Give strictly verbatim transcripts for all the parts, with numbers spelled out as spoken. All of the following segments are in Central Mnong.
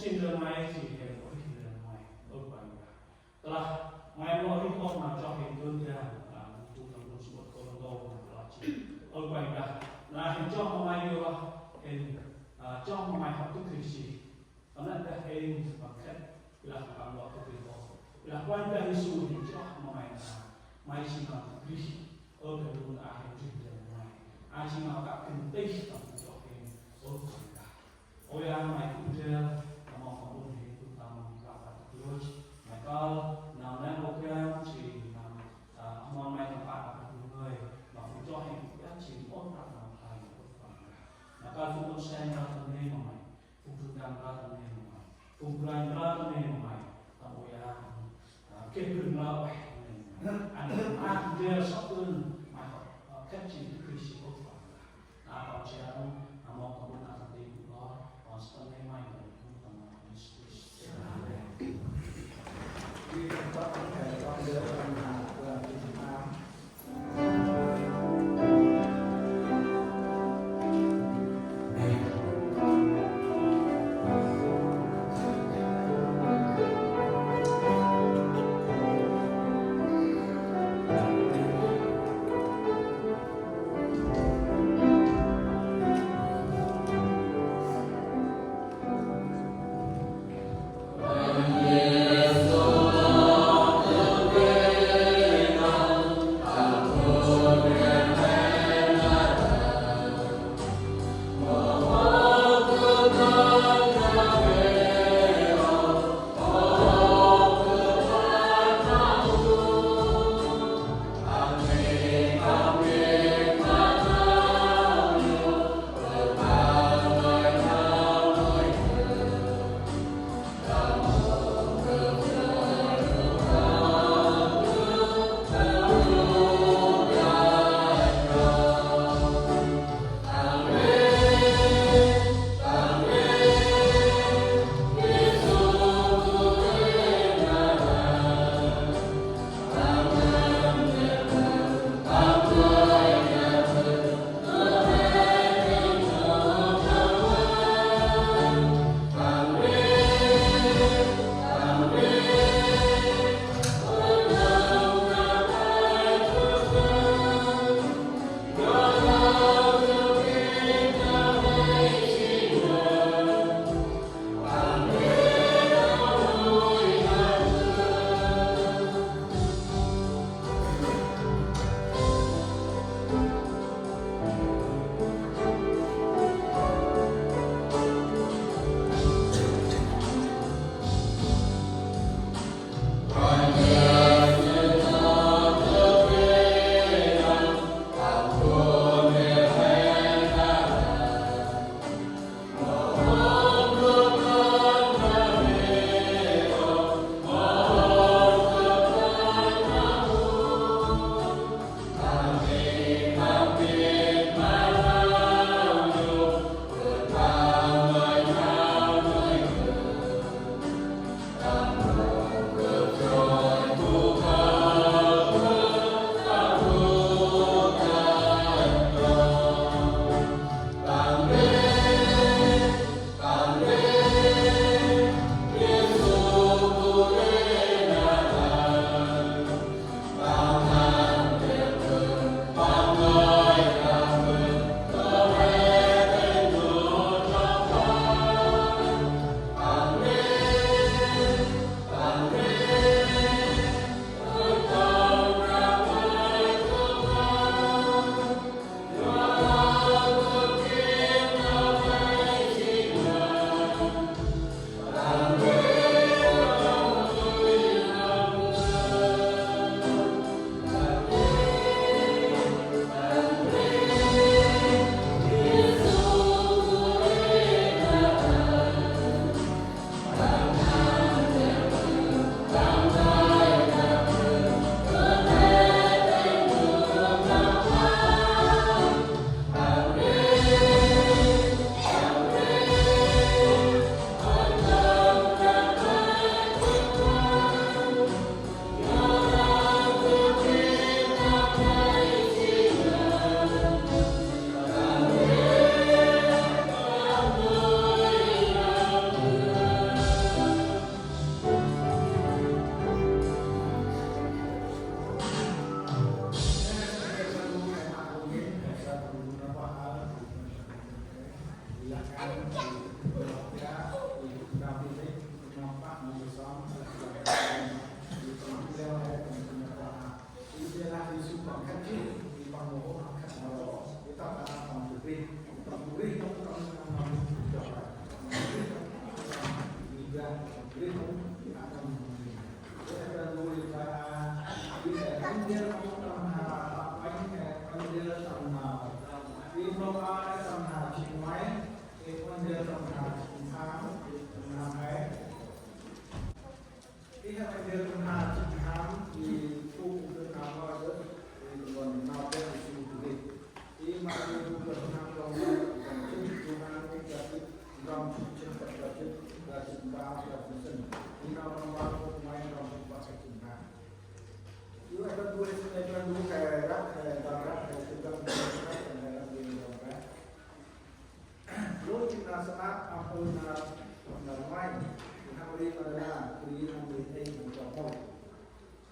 Jêng lơn May, jêng hên ôh, jêng lơn May. Ơ Kôranh Brah. Tơlah May mâu rêh ôh ma chroh hên dơn dam, a, bu tâm run sămƀŭt Kôrintô, tơlah jêng. Ơ Kôranh Brah. Lah hên chroh ma May yor, hên, a, chroh ma May hŏ dâk rêh jêh. Tâm nây dah hên ma khât, bi lah ma Păng lŏ dâk rêh ôh. Bi lah Kôranh Brah Yêsu hên chroh ma May nơh. May jêng nau dâk rêh. Ơ Kôranh Brah, a hên rêh dơn May. A jêng nau kăp gân tih tâm chroh hên. Ơ Kôranh Brah. Ôi a, May gŭ ndrel, a mong tâm ƀon hên gŭ tâm prăp prăp dôih. May kơl, nau nây program, jêng nau, a, mong May tâm prăp prăp dôih ngơi. Ma phung chroh hên gŭ đah jêng ôn prăp nau khlay ma Kôranh Brah. May kơl phung ôn seng prăp tâm nây ma May. Phung trŭn kan prăp tâm nây ma May. Phung kôranh prăp tâm nây ma May. Tâm ôi a, a, geh gân prăp ueh ma May. Ăn ma gŭ ndrel sŏk dơn, May hŏ, a, khât jêng dâk rêh jêh Kôranh Brah.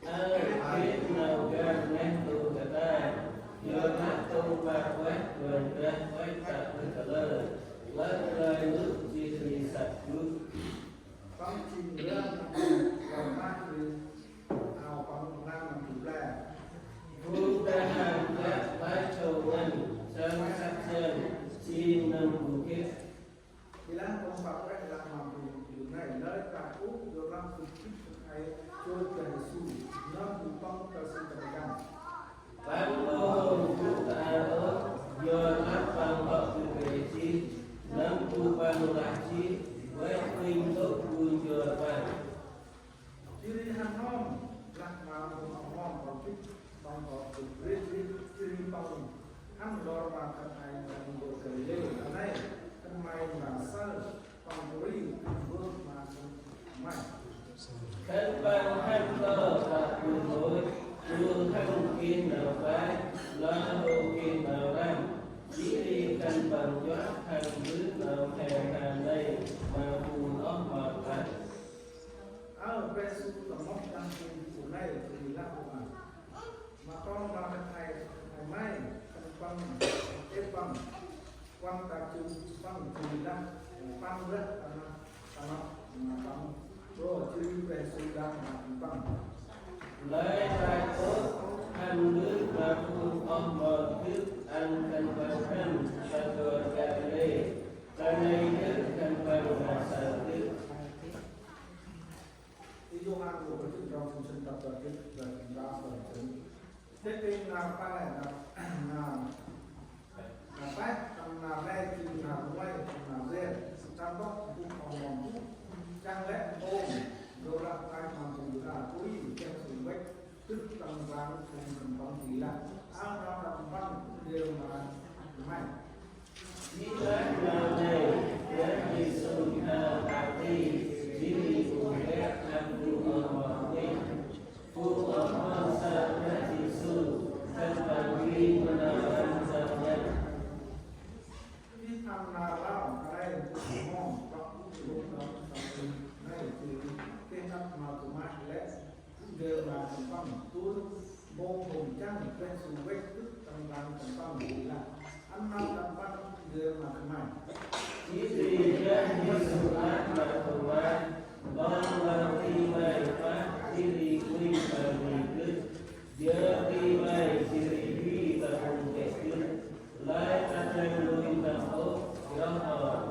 Aơ khĭn nau gah neh ntu kơt ta, yorlah tông pă ueh Kôranh Brah ueh tă bơh tơlơ, lơh rơi lŭ jêh ri săk gŭ. Păng jêng rơh nau gah neh ntu kơt ta, ao păng nau neh ntu kơt ta. Gŭ ta hăn gah lai châu ngăn, sơm săk sơm, jêng nơm gŭ gĭt. Bilang tông pă ueh lah ma bu bu nai, lơi ta u yorlah bu kit ai chô Brah Yêsu, nơm bu păng ta si ta găn. Păng mâu hôm gŭ ta ôh, yorlah păng hŏ gŭ bri jêh, nơm bu păng lah jêh, ueh uĭn tôk bu jor păng. Jêh ri hăn hŏm, lah ma bu hŏm hŏm păng gĭt, păng hŏ gŭ bri jêh, jêh ri păng hăn lor ma khân ay nơm bu Galilê, anei, khân may mra saơ, păng bri, păng bơh ma khân may. Khân păng hăn lor ta bu hôch, bu hăn geh nau pai, lor hô geh nau răm. Jêh ri khân păng nchuăt hăn bri nau he ha nây ma bu oh mon păng. Aơ, Brah Yêsu tâm mâp đah bu bu nây, jêh ri lah ma Ma kon ma khân ay, ay may, khân păng, ê păng, kuăng ta jŭm păng jêh ri lah, păng rơh ta năp, ta năp, ma păng, ro jêh ri Brah Yêsu lah ma khân păng. Lơi ta ôh, hăn lư ma phung oh mon gâp ăn khân păng hăn ta dôr Galilê, ta nây gâp khân păng ma saơ gâp. Yôhan bu kơt jêng trong sĭn sĭn, tât bar jê̆t, bar jê̆t, bar jê̆t. Têt têng nar păng lĕ, nar, nar, nar păng, tâm nar lĕ, jêng nar nguay, tâm nar rêl, tâm bŏk, bu oh mon bu, chăng lĕ, ôm, dô lah tay ma jêng bu đa, ui, jêng sui wĕch, tŭt tâm bang, jêng tâm bang, jêh lah, ang nar tâm bang, dêl ma, may. Jêh ri nau nây, Brah Yêsu n'hao ta ti, jêh ri bu geh ăn bu oh mon ueh. Bu oh mon saơ Brah Yêsu, khân păng bri ma nau răm nau ngăn. Jêh thăm nar lam, ta nây bu oh mon, băk bu oh mon saơ nây, jêh ri geh ăp ma bu mah lĕ. Ndơ ma khân păng, tŭr, bông bông chăng, Brah Yêsu wĕch tŭt tâm ban khân păng, jêh lah. Ăn nau tâm ban, ndơ ma khân may. Jêh ri Brah Yêsu lah ma Thôma, Kon lăng ti may pah, jêh ri uĭn ma may gâp. Yơk ti may, jêh ri geh ta phung geh gâp. Lơi ta dăn lui tâm ôp, yoh on.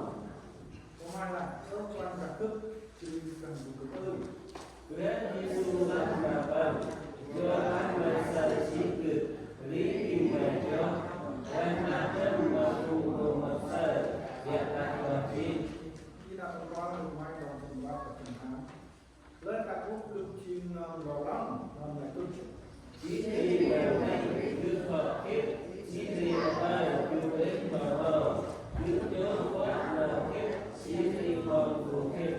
Thôma lah, ơ Kôranh Brah gâp, jêh ri Kôranh bu gâp ơi. Brah Yêsu lah ma păng, yorlah may saơ jêh gâp, ri geh may joh, ueh ma dăn ma phung mâu mâp saơ, ƀiălah ma jêh. Jêh nau tâm ban, may dăn ma phung mâp saơ. Lơi ta ôp gâp jêng nơm lor lŏng, nơm nai tŭt. Jêh ri nơm nai gâp hŏ khât, jêh ri aƀaơ gâp rêh ma nơm, gâp dôl kuăl nơm khât, jêh ri kon bu khât.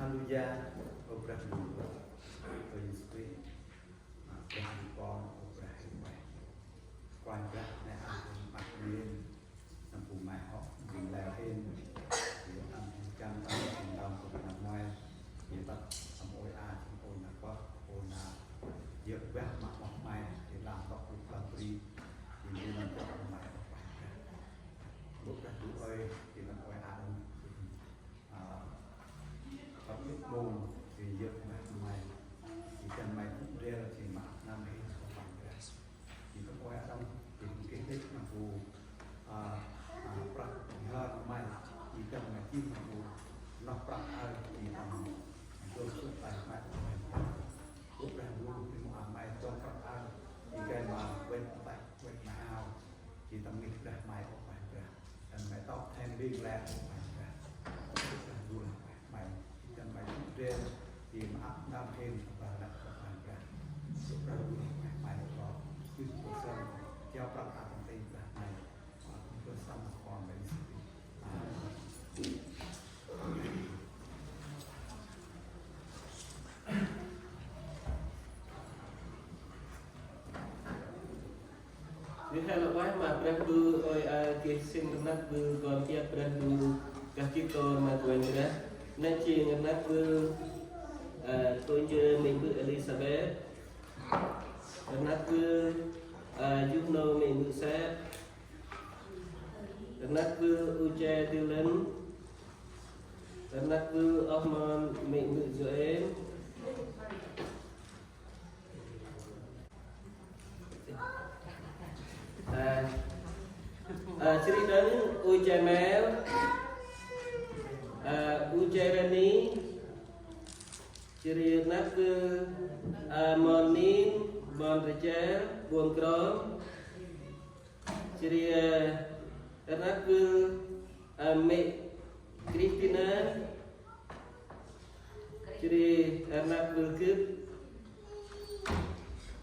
Haleluya, ơ Brah Ndu, ơ Yêsu Krist, ma Brah Ndu Kon, ơ Brah Huêng Ueh. Kôranh Brah, nê ăn hên măt mên, nâm bu may hŏ, bu leo hên, yor ăn hên găn tâm hên tâm bu nâm may, yor tât tâm ôi a, tâm ôi na pơh, ôi na, yor bah mă mŏk may, yor lam tŏk bu plang bri, yor nâm tŏk bu may, ơ Kôranh Brah. Ơ Brah Ndu ơi, yor nâm ôi a đŏng. Ơ, tât ƀon, yor yơk ma may, yor dăn may gŭ ndrel, yor mă nơm hên, ơ Kôranh Brah. Yor kơt ôi a đŏng, yor geh đê̆ ma bu, ơ, ơ, prăk nhhơr ma may, yor dăn may jêng ma bu, noh prăk aơ, yor dăn, dôl sŭt tay may, ơ Kôranh Brah. Ơ Brah Ndu, yor mâu a may dôl prăk aơ, yor gay ma wet tay, wet ma ao. Jêh tâm ngih Brah may, ơ Kôranh Brah. Dăn may tŏk thêm ƀing lĕ, ơ Kôranh Brah. Ơ Brah Ndu lah ueh may. Jêh dăn may gŭ ndrel, jêh ma ăp nơm hên, ơ Brah, ơ Kôranh Brah. Ơ Brah Ndu lah ueh may, ơ Brah. Jêh ƀư sơm, jao prăk a tâm tĭng Brah may. Ơ Brah Ndu sơm, ơ Kon may. Ri hê lah ueh ma Brah Ndu ơi, a, geh sĭn rnăk bơh kon piăp Brah Ndu kah gĭt tôr ma Kôranh Brah. Nê jêng rnăk bơh, a, Tônh Jơ mê̆ bơ̆ Elizabeth. Rnăk bơh, a, Yuh Nô mê̆ bơ̆ Sep. Rnăk bơh U Che Dư Lân. Rnăk bơh Oh Mon mê̆ bơ̆ Joel. A, a, jêh ri đŏng U Che Mel, a, U Che Rani, jêh ri rnăk bơh, a, Mon Nin, Mon Rachel, Ƀuôn Krông, jêh ri, a, rnăk bơh, a, mê̆ Kristina, jêh ri, a, rnăk bơh gâp,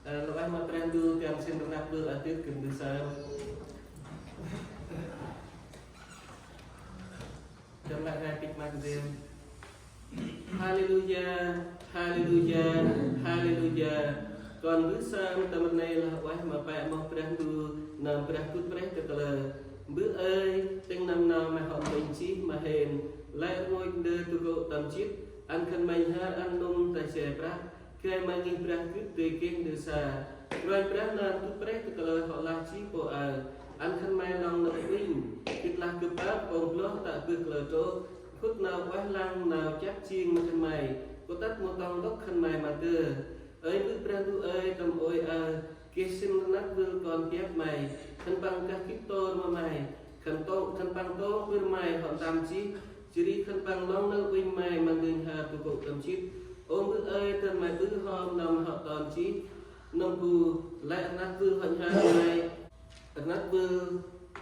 a, lah ueh ma Brah Ndu, găn sĭn rnăk bơh a dâk gân bơh sơm. Dăn lĕ rnăk bơh ma gân. Haleluya, haleluya, haleluya. Kon bơh sơm tâm rnê lah ueh ma pĕ moh Brah Ndu, nơm Brah gŭ prêh ta kalơ. Bơ̆ ơi, tĭng nâm nau may hŏ mpênh jêh ma hên, lĕ rngôch ndơ du kô̆ tâm jĭt, ăn khân may nhhar ăn nŭng ta che prăk, gay ma ngih Brah gĭt dơi geh ndơ sa. Kôranh Brah nơm gŭ prêh ta kalơ hŏ lah jêh pô aơ, ăn khân may lŏng nơ̆r uănh, gĭt lah gâp ăp mpông bloh tă bơh kalơ trôk, khŭt nau ueh lăng nau chăt jêng ma khân may, kŏ tât mâu tŏng ntŭk khân may ma dơh. Ơi Bơ̆ Brah Ndu ơi, tâm ôi aơ, geh sĭn rnăk vâl kon biăp may, khân păng kah gĭt tôr ma may, khân tông, khân păng tông bâr may hŏ ntăm jêh, jêh ri khân păng lŏng nơ̆r uănh may ma ndơ nhhar du kô̆ tâm jĭt. Ơ Bơ̆ ơi, dăn may ƀư hŏm nơm hŏ ton jêh, nơm bu lĕ rnăk vâl hŏ nhhar may. Rnăk vâl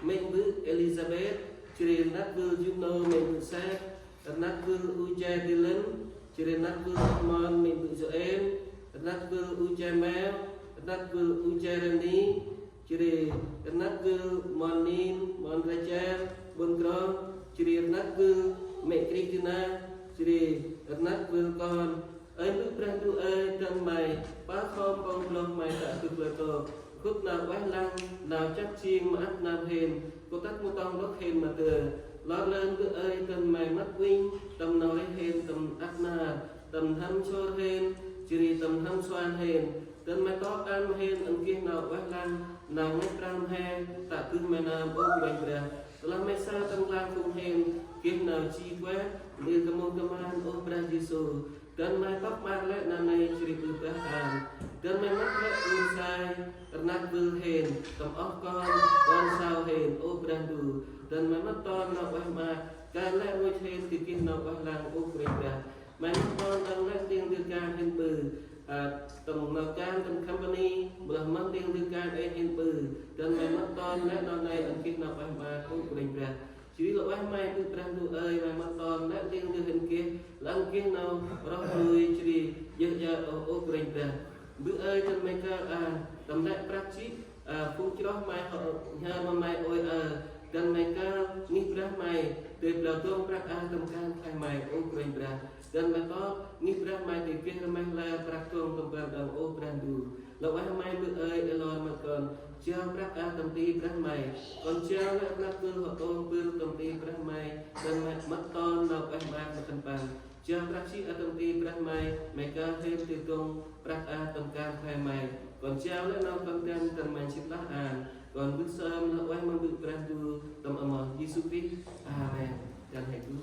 mê̆ Bơ̆ Elizabeth, jêh ri rnăk vâl Yuh Nô mê̆ Bơ̆ Sep, rnăk vâl U Che Dylan, jêh ri rnăk vâl Mon mê̆ Bơ̆ Joel, rnăk vâl U Che Mel, rnăk vâl U Che Rani, jêh ri rnăk vâl Mon Nin, Mon Rachel, Ƀuôn Krông, jêh ri rnăk vâl mê̆ Kristina, jêh ri rnăk vâl kon. Ơi Bơ̆ Brah Ndu ơi, dăn may pah hŏm mpông bloh may tă bơh kalơ trôk, khŭt nau ueh lăng nau chăt jêng ma ăp nơm hên, kŏ tât mâu tŏng ntŭk hên ma dơh. Lor lơn Bơ̆ ơi, dăn may mât uănh tâm nau rêh hên tâm ăp nar, tâm n'hâm sôr hên, jêh ri tâm n'hâm suan hên. Dăn may tŏk ăn ma hên ăn geh nau ueh lăng, nau ngăch prăm he tă bơh may nơm, ơ Kôranh Brah. Tơlah may sa tâm nklang phung hên geh nau ji kuet, ntil kmông kman, ơ Brah Yêsu. Dăn may tŏk măt lĕ nanê̆ jêh ri ƀư brah ăn. Dăn may mât lĕ ur sai rnăk vâl hên tâm oh kon, kon sau hên, ơ Brah Ndu. Dăn may mât ton nau ueh mơak, kan lĕ rngôch hên geh nau ueh lăng, ơ Kôranh Brah. May mât ton dăn lĕ ntil ndơ kan hên ƀư, a, tâm nau kan tâm company, mâu lah mât ntil ndơ kan ê hên ƀư. Dăn may mât ton lĕ nanê̆ ăn geh nau ueh mơak, ơ Kôranh Brah. Jêh ri lah ueh may Bơ̆ Brah Ndu ơi, may mât ton lĕ ntil ndơ hên geh, lăng geh nau roh rui jêh ri djơh djơ̆, ơ, ơ Kôranh Brah. Bơ̆ ơi, dăn may kơl ăn tâm lĕ prăk jêh, a, phung chroh may hŏ nhhar ma may ôi aơ, Dăn May kơl ngih Brah May dơi blau dŏng prăk a tâm kan khlay May, ơ Kôranh Brah. Dăn May tŏp ngih Brah May dơi geh rmeh lĕ prăk dŏng tâm ban đŏng, ơ Brah Ndu. Lŏ ueh May mbơ̆ ơi, ê lor măt kon jao prăk a tâm ti Brah May. Kon jao lĕ rnăk kơ hŏ tông bơl tâm ti Brah May, dăn May măt ton nau ueh May ma khân păng. Jao prăk jê̆ a tâm ti Brah May, May kơl hên dơi dŏng prăk a tâm kan khlay May. Kon jao lĕ nau kon dăn tâm May jê̆t lah an. Kon mbơh sơm lŏ ueh ma Mbơ̆ Brah Ndu tâm amoh Yêsu Krist. Amen. Dăn he gŭ.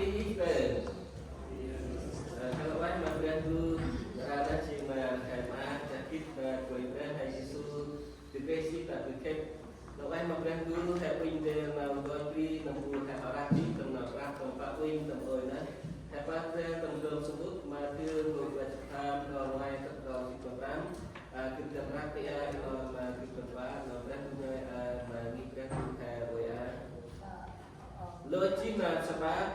Ih, ơ. Ơ, khlay ueh ma Brah Ndu, nar aơ jêng ma khlay ma, kah gĭt ma Kôranh Brah Yêsu, dâk rêh jêh ta bơh khât. Khlay ueh ma Brah Ndu, he uănh ndrel nau nkoch bri, nâm bu he hŏ răk jêh, tâm nau prăp, tâm pă uănh, tâm ôi nơh. He pah ndrel tâm ndrom samƀŭt, ma Mathiơ, nkô̆ bar jât pham, trong nguay, tât trong jât ma prăm. A, gĭt tâm răk ti a, i lor ma gĭt tâm pă, nau Brah Ndu ngơi a, ma ngih Brah Ndu he uê a. Lôch jêh nau Saƀat,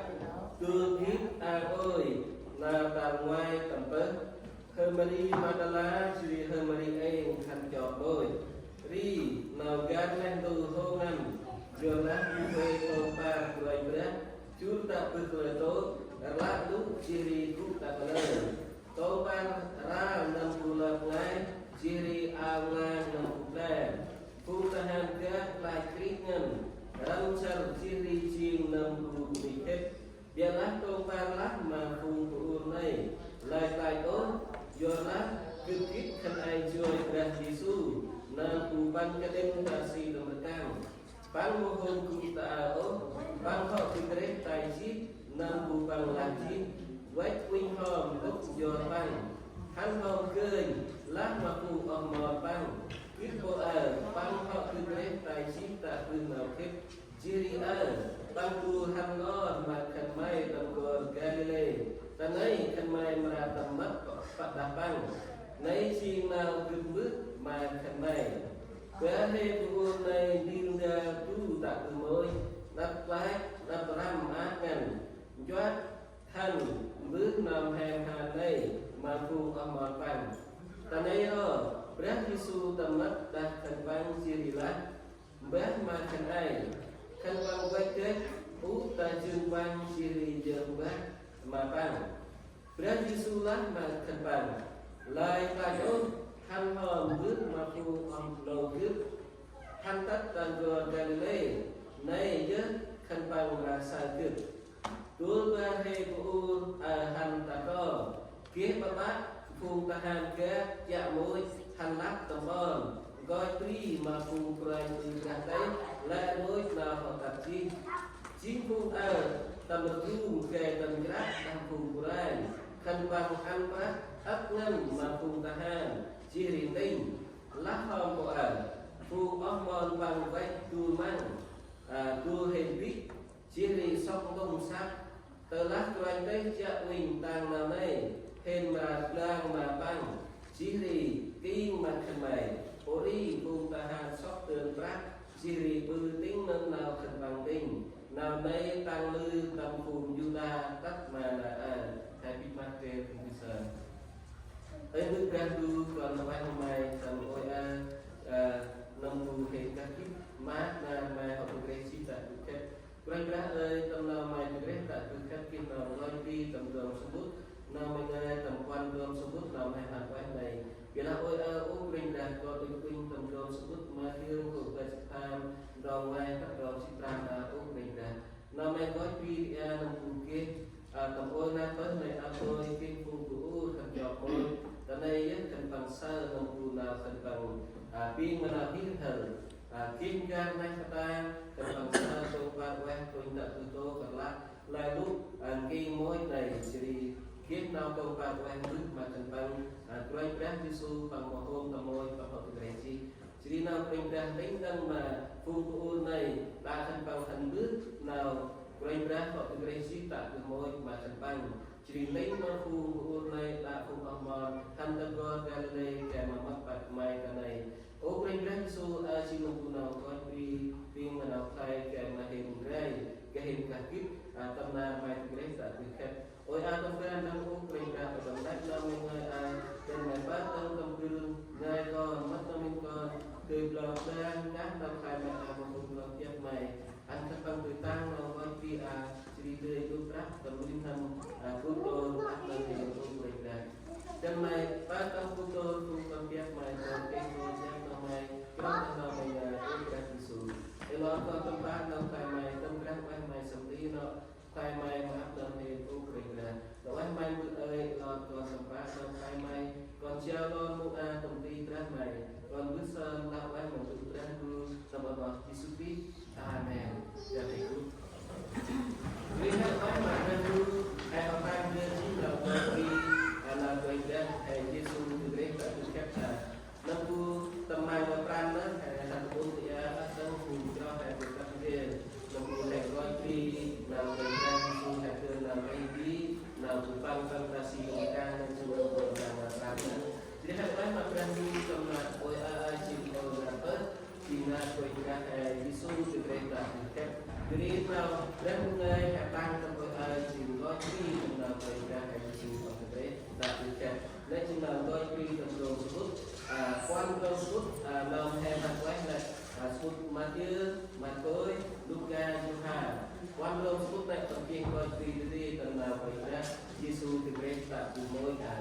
dôl gĭt a ôi, nau tal nguay tâm pơh, H'Mari Mađala, jêh ri H'Mari êng khân chok môch. Ri, nau găn neh ntu hô ngăn, yorlah bu huê tông păr Kôranh Brah, jŭr tă bơh kalơ tôt, rlă lŭ jêh ri gŭ tă kalơ. Tông păr ral nâm bu lăp ngai, jêh ri ao ngang nâm bu blang. Phung tahan gah klach krih ngăn, răm săr jêh ri jêng nâm bu mĭch hĭt. Biălah tông păr lah ma phung bu ur nây: Lơi klach ôh, yorlah gĭt gĭt khân ay joi Brah Yêsu, nơm bu Păng kơt đĭn ta si tâm rkăng. Păng mâu hôm gŭ ta aơ ôh, Păng hŏ dâk rêh tay jêh, nâm bu Păng lah jêh. Văch uănh hom gŭ yor Păng. Hăn hom gơnh, lah ma phung oh mon Păng. Gĭt mpô aơ, Păng hŏ dâk rêh tay jêh tă bơh nau khât. Jêh ri aơ, Păng du hăn lor ma khân may tâm n'gor Galilê. Ta nây khân may mra tâm mât pă đah Păng. Nây jêng nau gâp mbơh ma khân may. Bar hê bu ur nây ntil ndơ du tă bơh môch, nđâp klach, nđâp răm maak ngăn, nchuăt hăn mbơh nau mhe mhan nây ma phung oh mon Păng. Ta nây ro, Brah Yêsu tâm mât đah khân păng jêh ri lah: Mbah ma khân ay. Khân păng văch dăch, ŭch ta jâng Păng jêh ri jơh mbah ma Păng. Brah Yêsu lah ma khân păng: Lơi klach ôh, hăn hom mbơh ma phung oh nô gâp, hăn tât ta n'gor Galilê, nây yơh khân păng mra saơ gâp. Dôl bar hê bu ur, ơ, hăn ta trong. Geh ƀaƀă, phung tahan gah chiă môch hăn lăp tâm ƀon, nkoch bri ma phung kôranh ƀư brah têh, lĕ rngôch nau hŏ tât jêh. Jêng phung aơ tâm rdung gay tâm chrăp đah phung kôranh. Khân păng ăn prăk âk ngăn ma phung tahan, jêh ri ntĭnh. Lah hom mpô aơ, phung oh mon Păng văch dôl măng, ơ, dôl hên bĭch, jêh ri sŏk ntŭng săk. Tơlah kôranh têh chiă uănh tăng nau nây, hên mra blang ma Păng, jêh ri king ma khân may. Pô ri phung tahan sŏk dơn prăk, jêh ri ƀư tĭng nâm nau khân păng ntĭnh. Nau nây tăng lư tâm phung Yuđa tât ma nar aơ. He bĭch ma geh phung Yuđa. Ơi Mbơ̆ Brah Ndu, kon ueh ma May tâm ôi a, a, nâm bu hên kah gĭt ma nar May hŏ dâk rêh jêh tă bơh khât. Kôranh Brah ơi, tâm nau May dâk rêh tă bơh khât geh nau rngôch bri tâm ndrom samƀŭt, nau May ngơi tâm puăn ndrom samƀŭt, nau May hăn ueh nây. Biălah ôi a, ơ Kôranh Brah, kon ŭch uănh tâm ndrom samƀŭt Mathiơ nkô̆ bar jât pham, trong nguay tât trong jât prăm a, ơ Kôranh Brah. Nau May nkoch bri ri a nâm bu geh, a, tâm ôi nơh pơh nây a bôi geh phung bu ur khân chok môch. Ta nây yơh khân păng saơ nâm bu nau khân păng, a, bêng ma nau hih rhăl. A, geh n'gar neh ktang, khân păng saơ tông păr ueh kônh tă bơh tôk rlăk, lơi lŭ, a, nki môch nây jêh ri geh nau tông păr ueh mbơh ma khân păng, a, Kôranh Brah Yêsu Păng mâu hôm ta môch, Păng hŏ dâk rêh jêh. Jêh ri nau Kôranh Brah ntĭnh đŏng ma phung bu ur nây, đă khân păng hăn mbơh nau Kôranh Brah hŏ dâk rêh jêh tă bơh môch ma khân păng. Jêh ri ntĭnh ma phung bu ur nây, đă phung oh mon hăn ta n'gor Galilê gay ma mât păk May ta nây. Ơ Kôranh Brah Yêsu, a, jêng nâm bu nau nkoch bri, bêng ma nau khlay gay ma hên ngrei, gay hên kah gĭt, a, tâm nar May dâk rêh tă bơh khât. Ôi a, tâm ban đŏng ơ Kôranh Brah, tâm ban nau May ngơi a, dăn May pơh tâm tâm bri, ngơi kon, mât nau mĭn kon, gay blau blang, kah nau khlay May a, ma phung blau biăp May. Ăn khân păng dơi tăng nau nkoch bri a, jêh ri dơi dôl prăp tâm rim n'hâm, a, gŭ tôr, ăp nau hên ơ Kôranh Brah. Dăn May pơh tâm gŭ tôr, phung blau biăp May, dơi kêng dơi jăp nau May, krŏng nau May ngơi ơ Brah Yêsu. Ê lor kon tâm pă nau khlay May, tâm Brah ueh May sâm ti nau khlay May ma ăp nơm hên ơ Kôranh Brah. Nau ueh May Mbơ̆ ơi, ê lor kon tâm pă nau khlay May, kon jao lor mông a tâm ti Brah May, kon mbơh sơm nau ueh ma Mbơ̆ Brah Ndu, tâm amoh Yêsu Krist. Amen. Jao Brah Ndu. Ri nau ueh ma Brah Păng păng ta si păng kang nây jêng ơ păng kang ma prăm nây. Jêh ri hăt ueh ma Brah Ndu tâm nat ôi a a jêng ơ nat pơh, jêng nat Kôranh Brah Yêsu dâk rêh ta bri khĕt. Jêh ri nau Brah Ndu ngơi he păng tâm ôi a jêng nkoch bri tâm nau Kôranh Brah Yêsu tâm dâk rêh ta bri khĕt. Nây jêng nau nkoch bri tâm ndrôm samƀŭt, a, puăn ndrôm samƀŭt, a, nau he hăt ueh nây, a, samƀŭt Mathiơ, Markôs, Luka, Yôhan. Puăn ndrôm samƀŭt nây tâm geh nkoch bri ta ri tâm nau Kôranh Brah Yêsu dâk rêh ta bri môch a.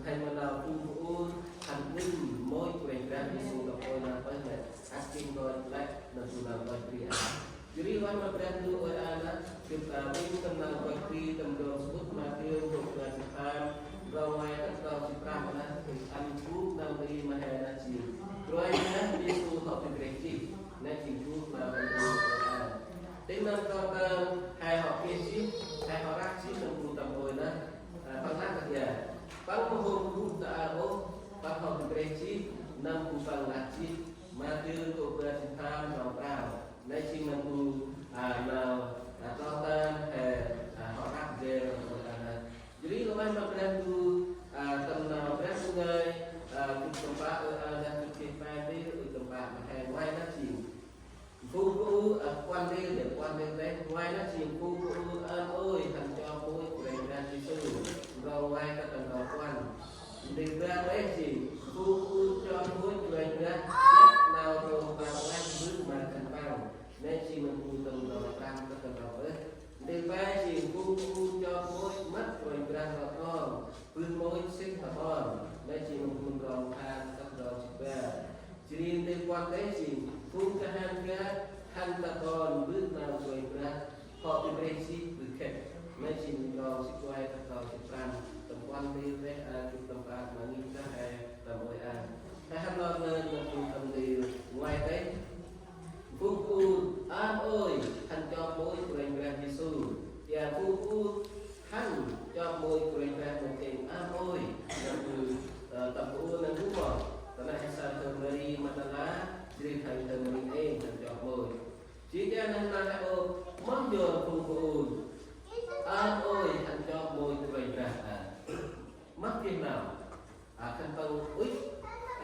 Hên ma nau phung bu ur hăn ŭnh môch Kôranh Brah Yêsu tâm ôi nau pơh nây, ăt geh nkoch lĕ nau bu nau nkoch bri a. Jêh ri ueh ma Brah Ndu ôi a nây, gâp a ŭnh tâm nau nkoch bri tâm ndrôm samƀŭt Mathiơ nkô̆ bar jât pham, rong nguay tât rong jât prăm a nây, ăn gŭ nau bri ma he nây jêng Kôranh Brah Yêsu hŏ dâk rêh jêh. Nây jêng gŭ nau bri ôi a. Tĭng nâm kon ta he hŏ geh jêh, he hŏ răk jêh nâm bu tâm ôi nây, a, păng lah kơt ya. Păng mâu hôm gŭ ta aơ ôh, păng hŏ dâk rêh jêh nâm bu păng lah jêh. Mathiơ nkô̆ bar jât pham rong prao. Nây jêng nâm bu, a, nau, a, kon ta he, a, hŏ răk jêh nâm ôi a nây. Jêh ri lŏ ueh ma Brah Ndu, a, tâm nau Brah Ndu ngơi, a, gâp tâm pă ôi a nây, gâp geh pe ntil ôi tâm pă ma he. Nguay nây jêng phung bu ur, a, puăn ntil, ya, puăn ntil nây, nguay nây jêng phung bu ur ăn ôi hăn chop môch Kôranh Brah Yêsu rong nguay tât tâm rong puăn. Ntil bar nây jêng phung bu ur chop môch Kôranh Brah, jăk nau rong păng ueh mbơh ma khân păng. Nây jêng nâm bu tâm rong prăm tât tâm rong pơh. Ntil pe jêng phung bu ur chop môch mât Kôranh Brah rŏ trong, bơh môch sĭt ta ƀon. Nây jêng nâm bu tâm rong pham tât rong jât bar. Jêh ri ntil puăn nây jêng phung kahan gak hăn ta ƀon mbơh nau Kôranh Brah hŏ dâk rêh jêh bri khĕt. Nây jêng nâm rong jât nguay tât rong jât prăm. Tâm puăn ntil nây, a, gâp tâm pă ma ngih dah he tâm ôi a. He hăn lor nơm nâm bu tâm ntil nguay nây. Phung bu ur ăn ôi hăn chop môch Kôranh Brah Yêsu. Ya, phung bu ur hăn chop môch Kôranh Brah nơm kêng ăn ôi. Nâm bu, ơ, tâm bu ur nơm bu mâu. Ta nây he saơ thơ Mari Mađala, jêh ri he saơ thơ Mari êng hăn chop môch. Jêh ri nây nau he ôp, moh yor phung bu ur ăn ôi hăn chop môch Kôranh Brah a. Moh geh nau, a, khân păng ŭch,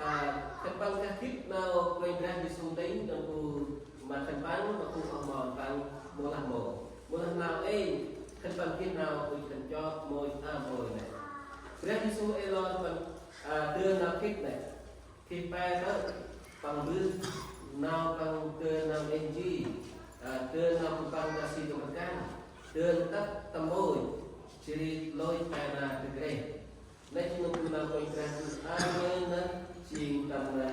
a, khân păng kah gĭt nau Kôranh Brah Yêsu tĭng nâm bu ma khân păng, ma phung oh mon păng, mâu lah mâu. Mâu lah nau êng, khân păng geh nau ŭch hăn chop môch ăn ôi nây. Brah Yêsu ê lor păng, a, dơn nau khĭt nây. Geh pe tơ̆ păng mbơh nau păng dơn nau êng ji, a, dơn nau bu păng ta si tâm rkăng, dơn tât tâm môch, jêh ri lôch pe nar dâk rêh. Nây jêng nâm bu nau Kôranh Brah Yêsu ăn ngơi nây jêng tâm, a,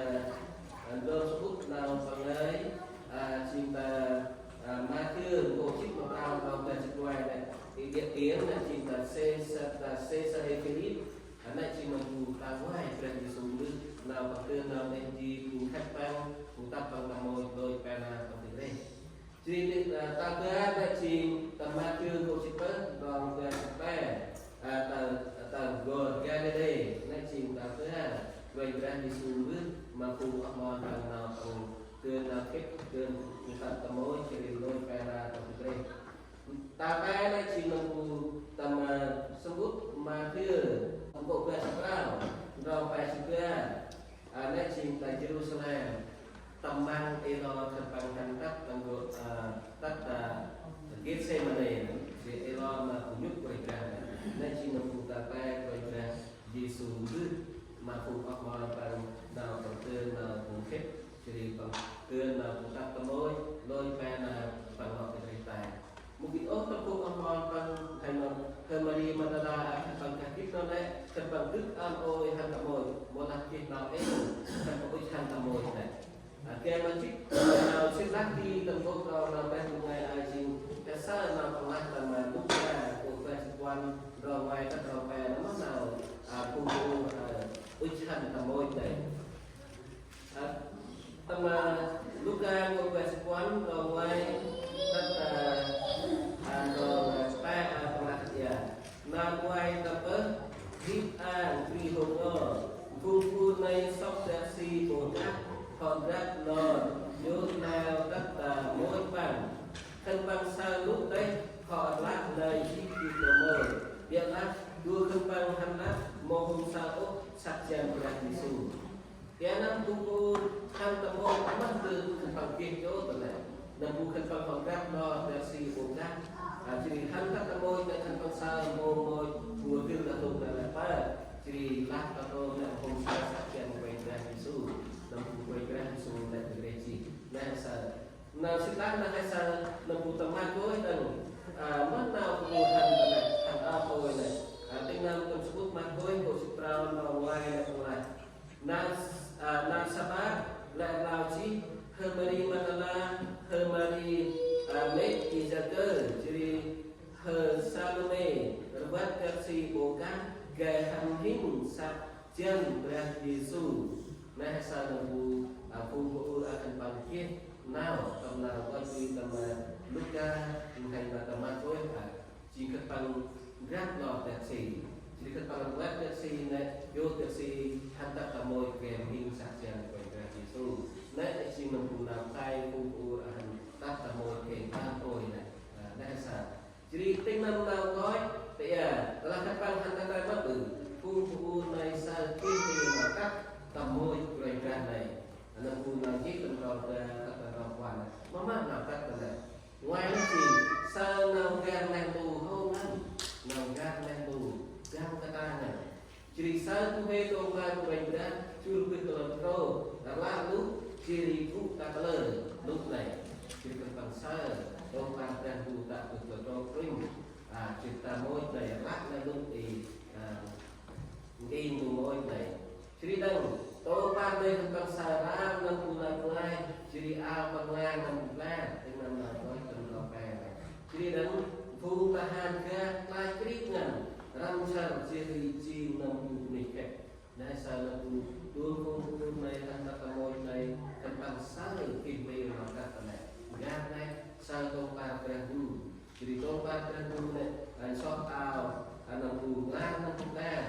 a, ndrôm samƀŭt nau păng ngơi, a, jêng ta, a, Mathiơ nkô̆ jât ma prao, rong bar jât nguay nây. Địa điểm nây jêng ta Sê-, ta Sêsarê Philip. A nây jêng nâm bu ta nguay Brah Yêsu mbơh nau păng dơn nau êng ji, bu khăch păng, bu tât păng tâm môch, lôch pe nar păng dâk rêh. Jêh ri, a, ta bar nây jêng tâm Mathiơ nkô̆ jât pơh, rong bar jât pe, a, ta, ta n'gor Galilê, nây jêng ta bar, Kôranh Brah Yêsu mbơh ma phung oh mon păng nau păng dơn nau khĭt, dơn bu tât tâm môch, jêh ri lôch pe nar păng dâk rêh. Ta pe nây jêng nâm bu tâm, a, samƀŭt Mathiơ, nkô̆ bar jât prao, rong pe jât bar. A, nây jêng ta Yêrusalem. Tâm măng ê lor khân păng hăn tât tâm gô, a, tât ta Gêtsêmanê, jêh ê lor ma bu nhŭp Kôranh Brah. Nây jêng nâm bu ta pe Kôranh Brah Yêsu mbơh ma phung oh mon păng nau păng dơn nau bu khĭt, jêh ri păng dơn nau bu tât tâm môch, lôch pe nar păng lŏ dâk rêh tay. Mâu gĭt ôh tâm phung oh mon păng, hên ma, hên Mari Mađala, khân păng kah gĭt nau nây, khân păng dâk ăn ôi hăn tâm môch, mâu lah geh nau êng, khân păng ŭch hăn tâm môch nây. A, gay ma jêh, nau sĭt lah di tâm bôk rong nau Brah Ndu ngơi a jêng, he saơ nau păng lah tâm, a, Luka, nkô̆ bar jât puăn, rong nguay tât rong pe, nau moh nau, a, phung bu ur, a, ŭch hăn tâm môch nây. A, tâm, a, Luka nkô̆ bar jât puăn, rong nguay tât, a, a, rong, a, pe, a, păng lah kơt ya. Nau nguay tâm pơh, gĭt ang bri hông n'gor, phung bu ur nây sŏk dak si pô dak, hŏ drăp n'gor, djôt nau tât ta môch păng. Khân păng saơ lŭ têh, hŏ rlak nây jêh gĭt nau môch. Biălah du Ƀiă nơh phung bu hăn ta môi mât dơi khân păng geh jot ta nĕ. Nơh bu khân păng hŏ grăp nơh dak si bu găp. A, jêh ri hăn ta ta môi nĕ khân păng saơ môi môi bu dơi ta tŭk nĕ lĕ pă. Jêh ri lah ta tŭk nĕ hôm saơ săk jăn Kôranh Brah Yêsu. Nơh bu Kôranh Brah Yêsu nĕ dơi rêh jêh. Nĕ saơ. Nau sĭt lah nau he saơ, nau bu tâm Markôs đăng, a, mât nau bu hăn ta nĕ, hăn a pôi nĕ. A, tĭng nau tâm sămƀŭt Markôs, nkô̆ sĭt prao, nau nglay nĕ, nglay. Nau, a, nau Saƀat, lĕ rlau jêh, he Mari Mađala, he Mari, a, mê̆ Y-Yakơ, jêh ri he Salômê, rvăt kơt si bô kah, gay hăn hing săk jăn Brah Yêsu. Nĕ he saơ nau bu, a, phung bu ur a khân păng geh nau, tâm nau kơt si tâm, a, Luka, hên nau tâm Markôs, a, jêng khân păng grăp nau dak si. Jêh ri khân păng rvăt dak si nĕ, yô̆ dak si, hăn tât ta môi gay hing săk jăn Kôranh Brah Yêsu. Nĕ jêng nau bu nau khlay phung bu ur a hăn tât ta môi gay ba pôi nĕ. A, nĕ he saơ. Jêh ri tĭng nâm nau nkoch, ta ia, tơlah khân păng hăn ta nau mât ƀư, phung bu ur nây saơ geh nau kăt tâm môi Kôranh Brah nây. Nâm bu nau jêh tâm rau Brah, tâm rau Kôranh. Mâm nau kăt ta nây. Ngoai nây jêh, saơ nau gah neh ntu hô ngăn, nau gah neh ntu, gah kơt ta ngăn. Jêh ri saơ du huê tông ba Kôranh Brah, jŭr bơh kalơ trôk, rlă lŭ, jêh ri gŭ ta kalơ lŭ nây. Jêh ri khân păng saơ, tông ba Brah Ndu tă bơh kalơ trôk rĭm. A, jêh ri ta môi nây, rlă nây lŭ i, a, ngi ndu môi nây. Jêh ri đăng, tông ba nây khân păng saơ rao nâm bu nau nglay, jêh ri ao păng nglay nâm bu nglay, tĭng nâm nau nglay, tĭng nau pe nây. Jêh ri đăng, phung tahan gah, klach krip ngăn, răm săr jêh ri jêng nâm bu bunuyh khĕp. Nây saơ nâm bu, dôl phung bu nây, hăn tât ta môi nây, khân păng saơ geh nau kăt ta nây. Gah nây, saơ tông ba Brah Ndu. Jêh ri tông ba Brah Ndu nây, ăn sŏk ao, ăn nâm bu nglay nâm bu nglay,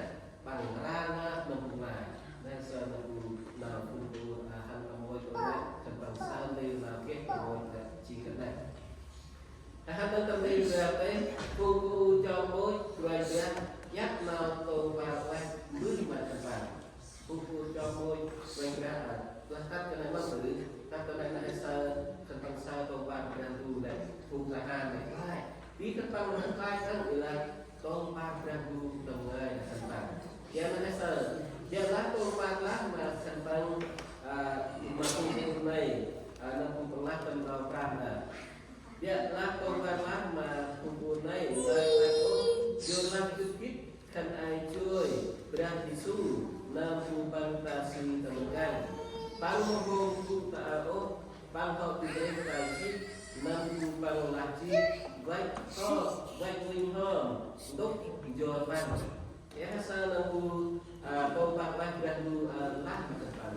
păng nglay nâm bu nglay. Nây saơ nâm bu nau phung bu, a, hăn ta môi ta nây, khân păng saơ nây nau geh ta môi ta jêng kơt nây. Hăn nâm tâm nây Brah nây, phung bu chom môi, Kôranh Brah, iăt nau tông ba ueh, mbơh ma khân păng. Phung bu chom môi, Kôranh Brah, a, tơlah tât ta nây mâm ƀư, tât ta nây nây saơ, khân păng saơ tông ba Brah Ndu nây, phung tahan nây, lai. Bi khân păng nây lai tăng i lah, tông ba Brah Ndu tâm ngơi nây khân păng. Ia nây saơ, ia lah tông ba lah ma khân păng, a, ma phung bu nây, a, nâm bu păng lah tâm rau Brah nây. Ia lah tông ba lah ma phung bu nây, lai lai tông, yơn lah gĭt gĭt, khân ay joi Brah Yêsu, nơm bu păng ta si tâm rkăng. Păng mâu hôm gŭ ta aơ ôh, păng hŏ dâk rêh tay jêh, nơm bu păng lah jêh, văch hŏ, văch uănh hŏm, ntŭk joi păng. Ia saơ nơm bu, a, tông păng lah Brah Ndu, a, lah ma khân păng.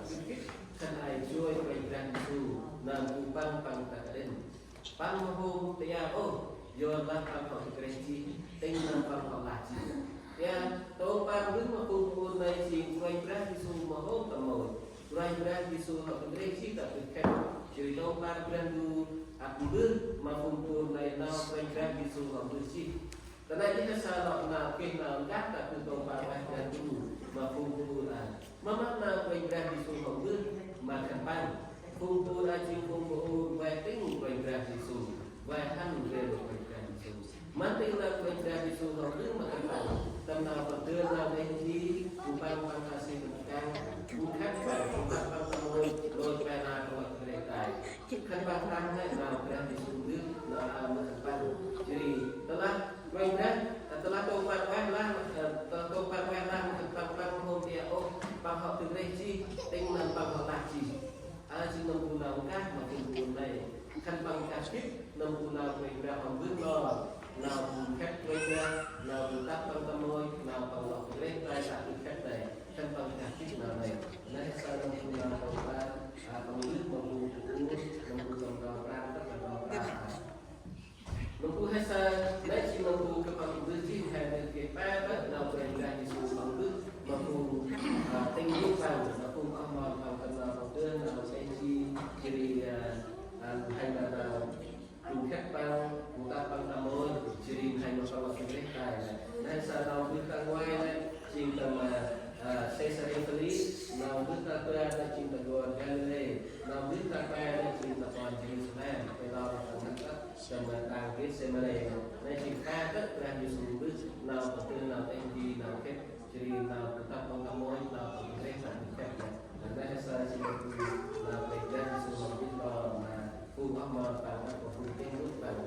Khân ay joi Kôranh Brah Yêsu, nơm bu păng păng ta kơt đĭn. Păng mâu hôm ta aơ ôh, yơn lah păng hŏ dâk rêh jêh, tĭng nâm păng hŏ lah jêh. Ia, tông păng mbơh ma phung bu ur nây jêng Kôranh Brah Yêsu mâu hôm ta môi. Kôranh Brah Yêsu hŏ dâk rêh jêh ta bơh khĕp. Jêh ri tông păng Brah Ndu ăp mbơh ma phung bu ur nây nau Kôranh Brah Yêsu hŏ mbơh jêh. Ta nây jêh he saơ lŏ nau geh nau ndah ta bơh tông păng ueh Brah Ndu ma phung bu ur a. Mâm nau Kôranh Brah Yêsu hŏ mbơh ma khân păng. Phung bu ur a jêng phung bu ur vay tĭng Kôranh Brah Yêsu. Vay hăn rêl Kôranh Brah Yêsu. Mâm tĭng nau Kôranh Brah Yêsu hŏ mbơh ma khân păng. Tâm nau păng dơn nau nây jêh, bu păng păng ta si tâm rkăng. Bu khăp păng, bu khăp păng tâm môi, lôi pe nau păng lŏ dâk rêh tay. Khân păng păng nây nau Brah Yêsu mbơh, nau aơ ma khân păng. Jêh ri, tơlah Kôranh Brah, tơlah tông păng ueh lah, ơ, tơlah tông păng ueh lah, khân păng păng mâu hôm ta aơ ôh, păng hŏ dâk rêh jêh, tĭng nâm păng hŏ lah jêh. A, jêng nâm bu nau nkah ma phung bu ur nây. Khân păng kah gĭt, nâm bu nau Kôranh Brah hŏ mbơh nơh, nau bu khĕp Kôranh Brah, nau bu tât păng ta môi, nau păng lŏ dâk rêh tay ta bơh khĕp nây. Khân păng kah gĭt nau nây. Nây saơ nâm bu nau tông păng, a, păng mbơh ma phung bu ur, nâm bu tâm rau Brah, tât tâm rau Brah. Nâm bu he saơ, nây jêng nâm bu khân păng mbơh jêh he nơh geh pe tât nau Kôranh Brah Yêsu păng mbơh, ma phung, a, tĭng yô̆ păng, ma phung oh mon păng tâm nau păng dơn, nau sê jêh, jêh ri, a, a, hên nau, nau, bu khĕp păng, bu tât păng ta môi, jêh ri hên nau păng lŏ dâk rêh tay. Nây saơ nau mbơh ta ngoai nây, jêng tâm, a, a, Sêsarê Philip, nau mbơh ta bar nây, Galilê, nau mbơh ta pe nây jêng ta ƀon Yêrusalem, pe nau ta năp ăp, ta ma tang Gêtsêmanê, nây jêng pe tât Brah Yêsu mbơh, nau ta tưn nau têh di nau khĭt, jêh ri nau ta tât ƀon ta môch, nau ta tât rêh ta tât khĕp nây. Nây he saơ jêng nau Brah Yêsu nau mbơh nau ma phung oh mon păng, nau phung tĭng gŭ păng.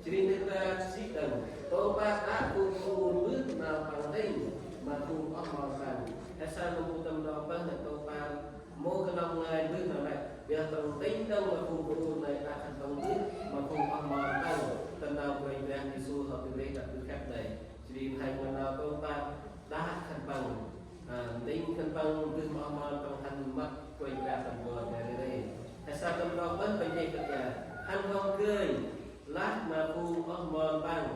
Jêh ri nây ta sĭ đŏng, Tông Păng đă phung bu ur mbơh nau Păng tĭng ma phung oh mon Păng. He saơ nâm bu tâm nau pơh nây Tông Păng mâu knŏng ngơi mbơh nau nây, ƀiălah Păng tĭng đŏng ma phung bu ur nây đă khân păng mbơh ma phung oh mon Păng tâm nau Kôranh Brah Yêsu hŏ tât rêh đah bơh khĕp nây. Jêh ri hên ma nau Tông Păng đă khân păng, a, tĭng khân păng mbơh ma oh mon Păng hăn mât Kôranh Brah tâm ƀon Galilê. He saơ tâm nau pơh Păng jêh kơt ya, hăn hŏ gơnh lah ma phung oh mon Păng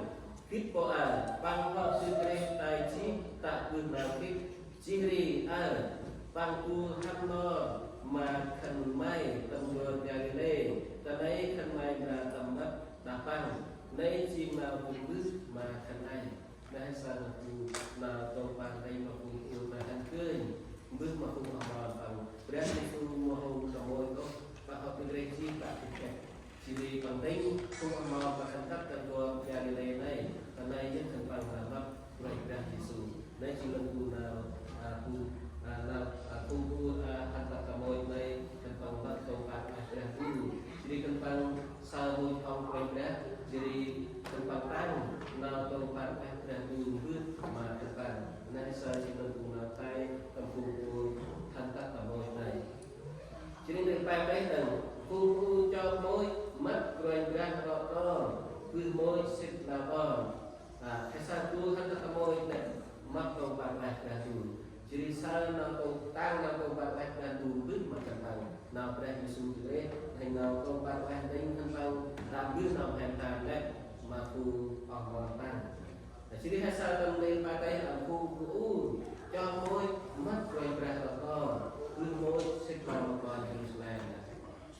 gĭt ƀô aơ, Păng hŏ tât rêh tay jêh tă bơh nau khĭt, jêh ri aơ Păng bu hăn nor ma khân may tâm ƀon Galilê, ta nây khân may mra tâm mât đah Păng. Nây jêng nau bu mbơh ma khân ay. Nây he saơ nâm bu nau Tông Păng tĭng ma phung bu ur ma hăn gơnh mbơh ma phung oh mon Păng. Brah Yêsu mâu hôm ta môch ôh, Păng hŏ tât rêh jêh tă bơh khĕp. Jêh ri Păng tĭng phung oh mon Păng hăn tât ta ƀon Galilê nây, ta nây yơh khân păng mra mât Kôranh Brah Yêsu. Nây jêng nâm bu nau, a, bu, a, nau, a, phung bu ur, a, hăn tât ta môch nây, khân păng mât Tông Păng Brah Ndu. Jêh ri khân păng saơ môch hŏng Kôranh Brah, jêh ri khân păng tăng nau Tông Păng Brah Ndu mbơh ma khân păng. Nây saơ jêng nâm bu nau tay tâm phung bu ur hăn tât ta môch nây. Jêh ri nây pe têh đŏng, phung bu ur chok môch mât Kôranh Brah rŏ rong, bơh môch sĭt nau ƀon. A, he saơ bu hăn tât ta môch nây, mât Tông Păng Brah Ndu. Jêh ri saơ nau Tông, tăng nau Tông Păng Brah Ndu mbơh ma khân păng. Nau Brah Yêsu jêh ri, hên nau Tông Păng Brah tĭng khân păng, ta mbơh nau mhe mhan nây ma phung oh mon Păng. Jêh ri he saơ tâm nây pe têh đŏng, phung bu ur chok môch mât Kôranh Brah rŏ rong, bơh môch sĭt nau ma ƀon Yêrusalem.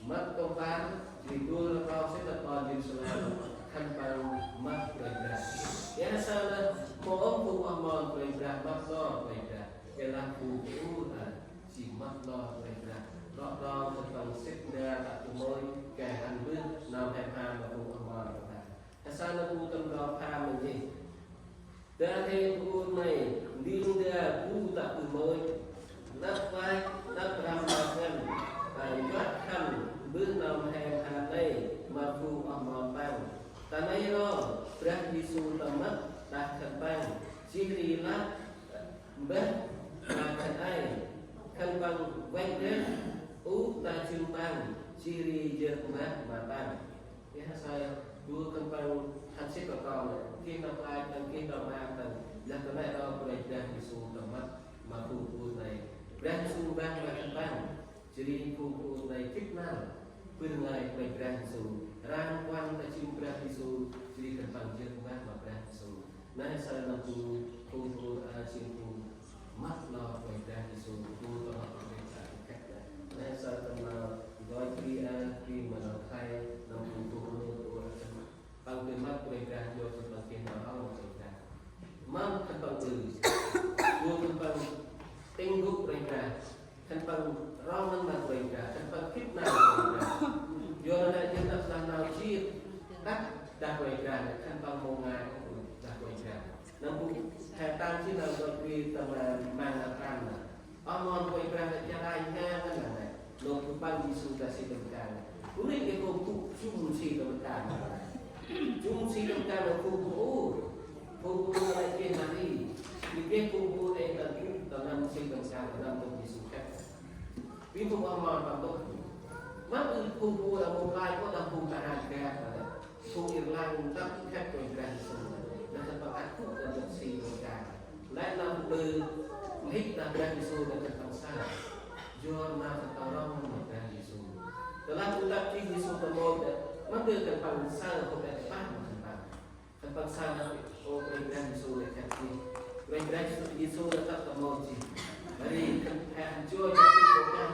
Mât Tông Păng, jêh ri du rŏ rong sĭt nau ƀon Yêrusalem, khân păng mât Kôranh Brah. Ƀiălah saơ nơh, mâu ôh phung oh mon Kôranh Brah mât lor Kôranh Brah, ƀiălah phung bu ur, a, jêng mât lor Kôranh Brah. Rŏ rong khân păng sĭt nđa tă bơh môch, gay hăn mbơh nau mhe mhan ma phung oh mon Păng. He saơ nâm bu tâm nau pham nây jêh. Dah hê bu ur nây, ndri nđa bu tă bơh môch, năp vah, năp răm nau ngăn, ta njuăt khân mbơh nau mhe mhan nây ma phung oh mon Păng. Ta nây ro, Brah Yêsu tâm mât đah khân păng, jêh ri lah mbah ma khân ay, khân păng văch rêh ŭch ta jŭm Păng, jêh ri jêr mbah ma Păng. Ƀiălah saơ du khân păng hăn sĭt rŏ rong nây, geh nau klach tăng, geh nau maak tăng, lah ta nây ro Kôranh Brah Yêsu tâm mât ma phung bu ur nây. Brah Yêsu mbah ma khân păng, jêh ri phung bu ur nây gĭt năl, bơh ngơi Kôranh Brah Yêsu, ranh kuăng ta jŭm Brah Yêsu, jêh ri khân păng jêr mbah ma Brah Yêsu. Nây saơ nâm bu phung bu ur, a, jêng bu mât lor Kôranh Brah Yêsu, bu tâm mât Kôranh Brah Yêsu khăch nây. Nây saơ tâm nau gay bri, a, bri ma nau khlay, nâm bu phung bu ur, a, khân păng geh mât Kôranh Brah, yor khân păng geh nau rŏng Kôranh Brah. Mâm khân păng ƀư, yor khân păng tĭng gŭ Kôranh Brah. Khân păng rŏng nơm ma Kôranh Brah, khân păng gĭt năl Kôranh Brah. Yor nây jêng năp lah nau jêr đah, đah Kôranh Brah, khân păng mâu ngai đah Kôranh Brah. Nâm bu he tăng jêng nau gay bri tâm, a, mang nau răm nây. Oh mon Kôranh Brah nây, jêh ri ngai ngăn nây. Nôk bu păng Yêsu ta si tâm rkăng. Bu ri geh gŭ bu jŭm si tâm rkăng. Jŭm si tâm rkăng nây phung bu ur. Phung bu ur nây geh Mari. Ri geh phung bu ur nây ta gŭ ta nâm si tâm rkăng, ta nâm tâm Yêsu khăch. Bi phung oh mon Păng tŭk. Mâm ƀư phung bu ur nây mâu klach ôh đah phung tahan gak nây. Phung êr lăng tâm khăch Kôranh Brah Yêsu. Nây khân păng ăt gŭ ta nâm si tâm rkăng. Lĕ nâm ƀư mhĭk đah Brah Yêsu nây khân păng saơ. Yor ma khân păng rŏng nơm ma Brah Yêsu. Tơlah bu tât jêh Yêsu ta môch nây, mâm ƀư khân păng saơ hôm nây păng ma khân păng. Khân păng saơ nơh, ô, Kôranh Brah Yêsu nây khăch jêh. Kôranh Brah Yêsu nây tât ta môch jêh. Ri khân păng hên joi jêh jêh kah,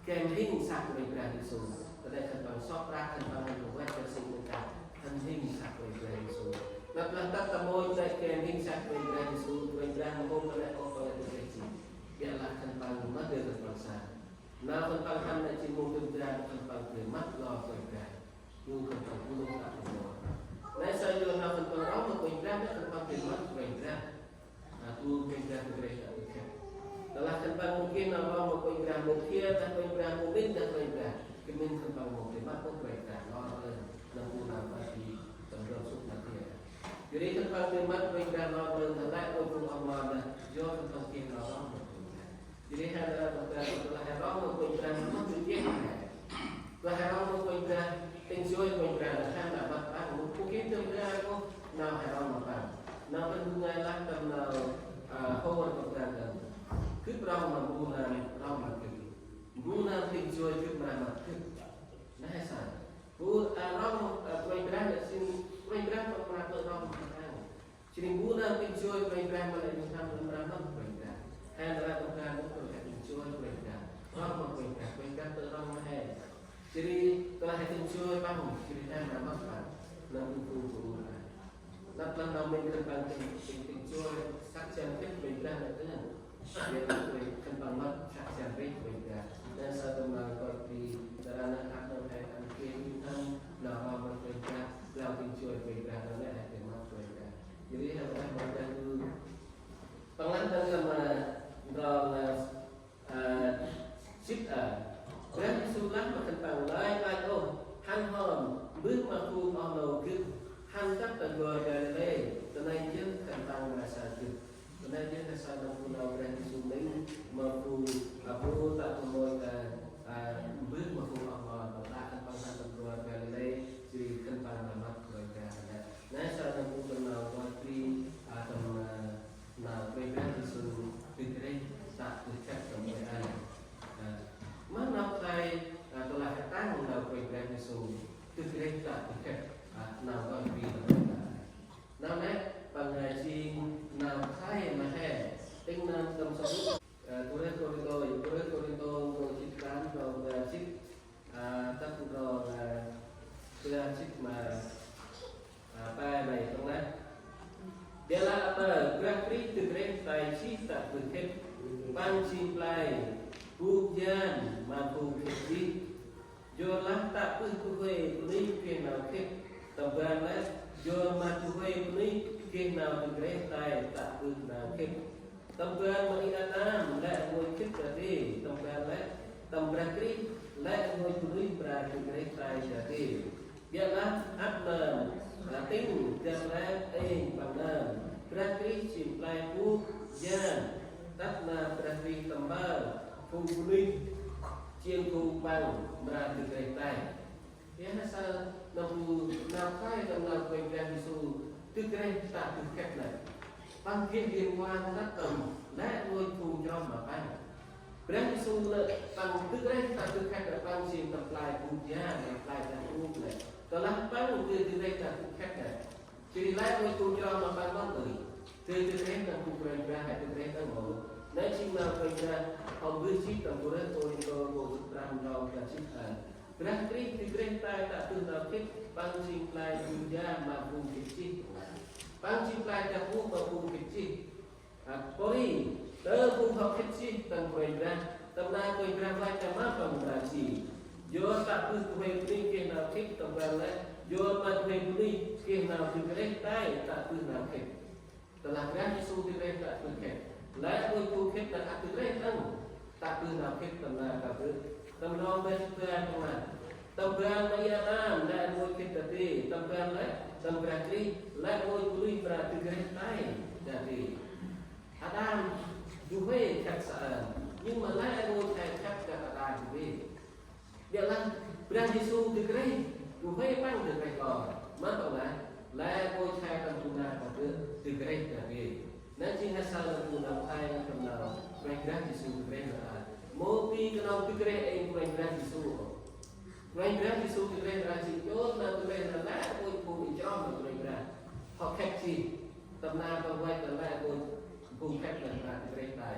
gay mhĭng sah Kôranh Brah Yêsu. Ta nây khân păng sŏk prăk, khân păng hên rvăch jêh jêh kah, hên mhĭng sah Kôranh Brah Yêsu. Năp lah tât ta môch nây gay mhĭng sah Kôranh Brah Yêsu, Kôranh Brah mâu hôm ta nây ôh, ta nây ta nây jêh. Ƀiălah khân păng mâm ƀư khân păng saơ. Nau khân păng hăn nê jêng mâu dơm dam khân păng geh mât lor Kôranh Brah. Yu khân păng bunuyh ta bunuyh. Nê sa yor nau khân păng rŏng ma Kôranh Brah nê khân păng geh mât Kôranh Brah. A, tu Kôranh Brah geh rêh ta geh khât. Tơlah khân păng mâu geh nau rŏng ma Kôranh Brah, mâu geh ta Kôranh Brah, mâu mĭn ta Kôranh Brah, geh mĭn khân păng mâu geh mât Kôranh Brah lor lơn. Nâm bu nau ta bi tâm rŏng sŭk ma geh. Yor ri khân păng geh mât Kôranh Brah lor lơn, ta lĕ ôi bu oh mon nê, yor khân păng geh nau rŏng ma Kôranh Brah. Jêh ri he nơm rŏng ma Kôranh Brah, tơlah he rŏng ma Kôranh Brah, mâu dơi jêh he. Tơlah he rŏng ma Kôranh Brah, tĭng joi Kôranh Brah, he nơm mât Păng, mâu geh dơm dam ôh nau he rŏng ma Păng. Nau Păng bu ngai lah tâm nau, a, hô rŏng ma Păng tâm. Gâp rŏng ma bu nơm rŏng ma gâp. Bu nơm tĭng joi gâp mra mât gâp. Nê he sa. Bu, a, rŏng, a, Kôranh Brah nê jêng, Kôranh Brah Păng mra tơl rŏng ma Păng. Jêh ri bu nơm tĭng joi Kôranh Brah ma lĕ ñu hăn lăm mra mât Kôranh Brah. He nơm rŏng ma Kôranh Brah, nơm tĭng joi Kôranh Brah. Rŏng ma Kôranh Brah, Kôranh Brah tơl rŏng ma he. Jêh ri tơlah he tĭng joi Păng, jêh ri he mra mât Păng. Nâm bu bu bu. Năp lah nau mĭn khân păng tĭng, tĭng, tĭng joi săk jăn rêh Kôranh Brah nê tơl. Yor lah khân păng mât săk jăn rêh Kôranh Brah. Nê sa tâm nau kơt bi, tơlah nê ăp nơm he ăn geh ŭnh hăn, nau rŏng ma Kôranh Brah, nau tĭng joi Kôranh Brah, nau nê he geh mât Kôranh Brah. Jêh ri he lah mât Brah tu. Păng lah tâm, a, ndrong, a, a, jê̆t a. Brah Yêsu lah ma khân păng: Lơi klach ôh, hăn hom, mbơh ma phung oh nô gâp, hăn tât ta n'gor Galilê, ta nây yơh khân păng mra sa gâp. Ta nây yơh he sa nâm bu nau Brah Yêsu mĭn ma phung, a, bu ta bunuyh, a, a, mbơh ma phung oh mon, ta khân păng hăn ta n'gor Galilê, jêh ri khân păng mra mât Kôranh Brah nê. Nê sa nâm bu tâm nau kơt bi, a, tâm, a, nau Kôranh Brah Yêsu dâk rêh tă bơh khât tâm Brah. A, ma nau khlay, a, tơlah he tăng nau Kôranh Brah Yêsu dâk rêh tă bơh khât, a, nau kơt bi tâm Brah. Nau nê păng, a, jêng nau khlay ma he. Tĭng nơm tâm sămƀŭt, a, tu rơh Kôrintô, tu rơh Kôrintô nkô̆ jê̆t păn, ndrong, a, jê̆t, a, tât ndrong, a, bar jê̆t ma A, pe nây păng lah: Ƀiălah aƀaơ Brah Krist dâk rêh tay jêh tă bơh khât, Păng jêng play bôk yan ma phung khât jêh. Yorlah tă bơh du huê bunuyh geh nau khât, tâm ban lĕ yor ma du huê bunuyh geh nau dâk rêh tay tă bơh nau khât. Tâm ban ma Y-Ađam lĕ rngôch khât dadê, tâm ban lĕ tâm Brah Krist lĕ rngôch bunuyh mra dâk rêh tay dadê. Ƀiălah ăp nơm, a, tĭng dăn lĕ êng Păng nơm. Brah Krist jêng play bôk yan, tât nơm Brah Krist tâm ban phung bunuyh jêng phung Păng mra dâk rêh tay. Yor he sa nâm bu nau khlay tâm nau Kôranh Brah Yêsu dâk rêh tă bơh khât nây. Păng geh liên quan tât tâm lĕ rngôch phung chroh ma Păng. Brah Yêsu nê Păng dâk rêh tă bơh khât nê Păng jêng tâm play bôk yan, play tâm bôk nê. Tơlah Păng geh dâk rêh tă bơh khât nê. Jêh ri lĕ rngôch phung chroh ma Păng mâu ơi. Geh dâk rêh tâm bôk Kôranh Brah, he dâk rêh tâm mâu. Nê jêng nau Kôranh Brah hŏ mbơh jêh tâm tu rơh Kôrintô nkô̆ jê̆t prăm, ndrong bar jê̆t a. Brah Krist dâk rêh tay tă bơh nau khât, Păng jêng play bôk yan ma phung khât jêh. Păng jêng play dak bôk ma phung khât jêh. A, pô ri, tơ phung hŏ khât jêh tâm Kôranh Brah, tâm ban Kôranh Brah vay ta ma Păng mra jêh. Yor tă bơh du huê bunuyh geh nau khât tâm ban lĕ, yor ma du huê bunuyh geh nau dâk rêh tay tă bơh nau khât. Tơlah Brah Yêsu dâk rêh tă bơh khât, lĕ rngôch phung khât nê ăt dâk rêh đŏng tă bơh nau khât tâm ban kơt bơ̆. Tâm ndrong bar jê̆t bar păng lah: Tâm ban ma Y-Ađam lĕ rngôch khât dadê, tâm ban lĕ tâm Brah Krist lĕ rngôch bunuyh mra dâk rêh tay dadê. Ađam du huê khât saơm, nhưng mà lĕ rngôch he khât kơt Ađam du huê. Ƀiălah Brah Yêsu dâk rêh, du huê Păng dâk rêh lor. Ma Păng lah, lĕ rngôch he tâm du nar kơt bơ̆ dâk rêh dadê. Nê jêng he sa nâm bu nau khlay tâm nau Kôranh Brah Yêsu dâk rêh nê. Mâu di knŏng dâk rêh êng Kôranh Brah Yêsu. Kôranh Brah Yêsu dâk rêh nê jêng djôt nau dâk rêh nê lĕ rngôch phung i chroh ma Kôranh Brah. Hŏ khât jêh, tâm nau Păng vay ta lĕ rngôch phung khât nê mra dâk rêh tay.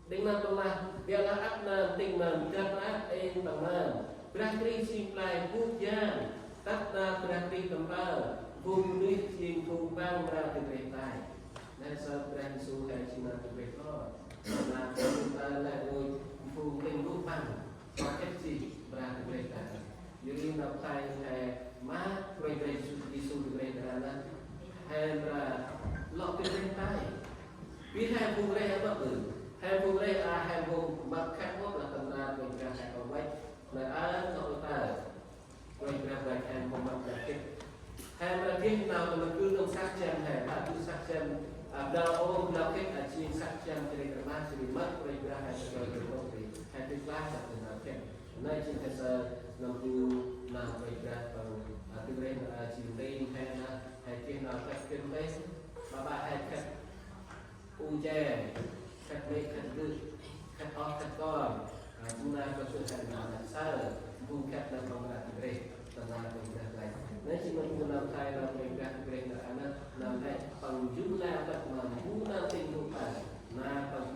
Đĭng nơm Păng lah: Ƀiălah ăp nơm tĭng nơm dăn ăp êng Păng nơm. Brah Krist jêng play bôk yan, tât nơm Brah Krist tâm ban phung bunuyh jêng phung Păng mra dâk rêh tay. Nê sa Brah Yêsu he jêng nơm dâk rêh lor. Nơm dâk rêh tay lĕ rngôch phung tĭng bôk Păng. Khât jêh mra dâk rêh ta. Yor ri nau khlay he ma Kôranh Brah Yêsu, Yêsu dâk rêh ta nây, he mra lŏ dâk rêh tay. Bi he phung rêh a mâp ƀư. He phung rêh a he phung mâp khât mâp lah tâm mra Kôranh Brah he kŏ văch. Lah a lŏ ta. Kôranh Brah văch he phung mâp khât. He mra geh nau tâm mra gŭ tâm săk jăn he, ta gŭ săk jăn, a, blao ôh, blao khât, a, jêng săk jăn jêh ri kơ ma, jêh ri mâp Kôranh Brah he ta kơi kơ mâp ri. He dâk lah ta kơ nau khât. Nây jêng he sa nâm bu nau Kôranh Brah păng, a, dâk rêh, a, jêng rêh he na, he geh nau khât geh rêh, ƀă ƀă he khât u che, khât mê̆, khât gơ̆, khât oh, khât kon. A, bu nau kơ sui he nau năk saơ, bu khât nau păng mra dâk rêh, ta nau Kôranh Brah văch. Nây jêng nâm bu nau khlay nau Kôranh Brah dâk rêh nau a nây, nau nây păng jŭm lah tât ma bu nau tĭng bu păng, nau păng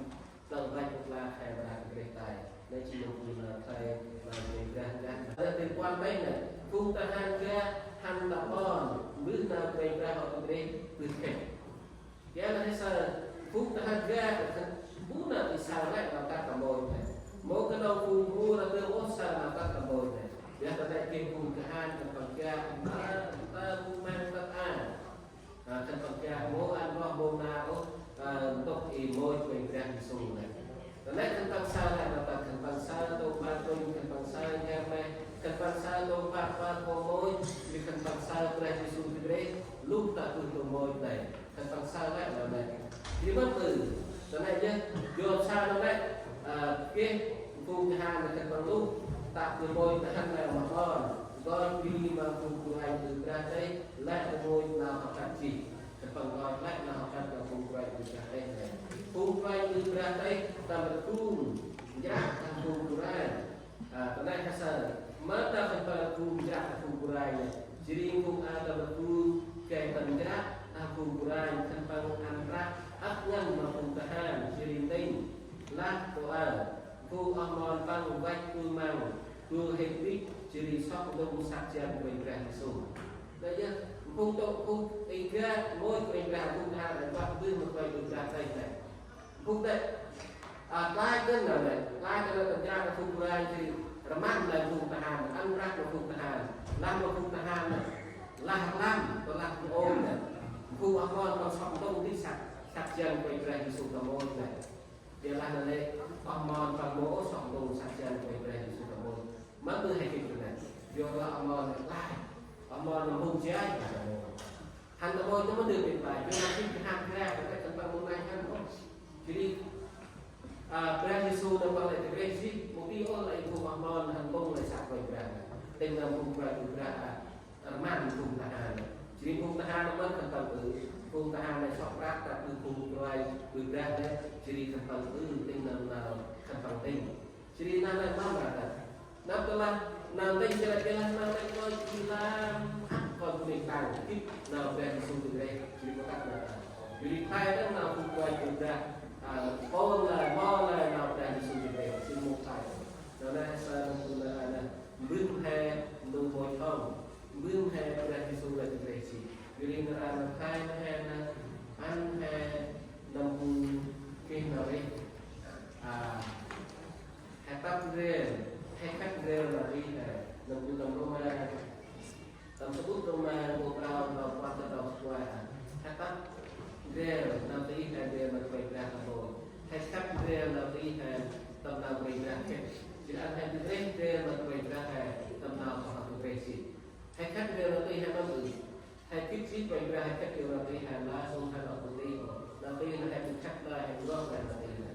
Tơl văch ôp la khlay mra dâk rêh tay. Nây jêng nâm bu nau khlay nau Kôranh Brah ngăn. Nây dơi kuan têh nây, phung tahan ga hăn ta ƀon, mbơh nau Kôranh Brah hŏ dâk rêh bơh khêch. Yor nây he saơ, phung tahan ga, bu nau i saơ lĕ nau kăt ta môi nây. Mâu geh nau phung bu nau tơ ôh saơ nau kăt ta môi nây. Yor ta nây geh phung tahan ta păng ga, ta, ta bu mang ta a. A, khân păng ga mâu ăn roh mâu na ôh, a, ntŭk i môi Kôranh Brah Yêsu nây. Ta nây khân păng saơ nây, ta khân păng saơ tông bar tông, khân păng saơ nhar nây, khân păng saơ tông bar bar pô môi, jêh ri khân păng saơ Brah Yêsu dâk rêh, lŭp ta bơh tông môi nây, khân păng saơ nây, nau nây. Jêh ri mâm ƀư, ta nây jêh, yor saơ nau nây, a, geh phung tahan nây khân păng lŭp, ta bơh môi tahan nây ma ƀon, ƀon bri ma phung Kôranh Brah Brah nây, lĕ ta môi nau hŏ kăt jêh. Khân păng lăi lĕ nau hŏ kăt nau phung Kôranh Brah têh nây. Phung Kôranh Brah têh tâm rgum njrăng ta phung Kôranh. A, ta nây he saơ. Ma ta khân păng rgum njrăng ta phung Kôranh nây. Jêh ri phung a tâm rgum gay tâm njrăng ta phung Kôranh khân păng ăn prăk ăp ngăn ma phung tahan jêh ri ntĭnh. Lah tô a. Phung oh mon păng văch gŭ măng gŭ hên bĭch jêh ri sŏk ntŭng săk jăn Kôranh Brah Yêsu. Nây yơh, phung tôk phung i ga môi Kôranh Brah, phung tahan nây văch bơh ma Kôranh Brah têh nây. Phung têh, a, klach kơnh nau nây, klach kơnh nau tâm njrăng ta phung Kôranh jêh ri rmăn nau phung tahan, ăn prăk nau phung tahan, lah nau phung tahan nây, lah rlăm, tô lah phung ôn nây. Phung oh mon păng sŏk ntŭng ti săk, săk jăn Kôranh Brah Yêsu ta môi nây. Yor lah nau nây, oh mon păng mâu ôh sŏk ntŭng săk jăn Kôranh Brah Yêsu ta môi. Mâm ƀư he gĭt nây. Yor lah oh mon nây klach. Oh mon nây mâu jay. Hăn ta môi nây mâm ƀư bĭt ƀai. Yor lah gĭt kơ hăn kra, kơ khân păng mâu nai hăn ôh. Jêh ri, a, Brah Yêsu nây păng lĕ dâk rêh jêh, mâu di ôh lĕ phung oh mon hăn ntŭng lĕ săk Kôranh Brah. Tĭng nâm phung Kôranh Brah, a, rmăn phung tahan. Jêh ri phung tahan nây mâm khân păng ƀư, phung tahan nây sŏk prăk ta ƀư phung Kôranh Brah nây, jêh ri khân păng ƀư tĭng nâm nau khân păng tĭng. Jêh ri nau nây mâm mra ta. Nâm tơ lah, nau ntĭnh jêh lah, jêh lah nau nây kơi jêh lah, ăp kon bunuyh tăng, gĭt nau Brah Yêsu dâk rêh, jêh ri mâu tât nau ta. Jêh ri khlay đŏng nau phung Kôranh Brah, a, pôn lah, mâu lah nau Brah Yêsu dâk rêh, jêh ri mâu khlay. Nau nây he saơ nâm bu nau a nây, mbơh he ntu môi thŏng. Mbơh he Brah Yêsu lah dâk rêh jêh. Yor ri nau ăn khlay nau he nây, ăn he nâm bu geh nau rêh. A, he tât ndrel, he khât ndrel nau rêh he, nâm bu tâm Rôma, tâm samƀŭt Rôma, nkô̆ prao, nkô̆ puăn, nkô̆ prao, nkô̆ puăn. He tât ndrel nau rêh he, ndrel nau Kôranh Brah tâm môi. He khât ndrel nau rêh he, tâm nau Kôranh Brah khât. Jêh ri ăn he dâk rêh ndrel nau Kôranh Brah he, tâm nau hŏ dâk rêh jêh. He khât ndrel nau rêh he mâm ƀư. He gĭt jêh Kôranh Brah he khât yor nau rêh he, lah sông he lŏ ƀư tih ôh. Nau rêh nau he ƀư khât nau he, nau rêh nau rêh he.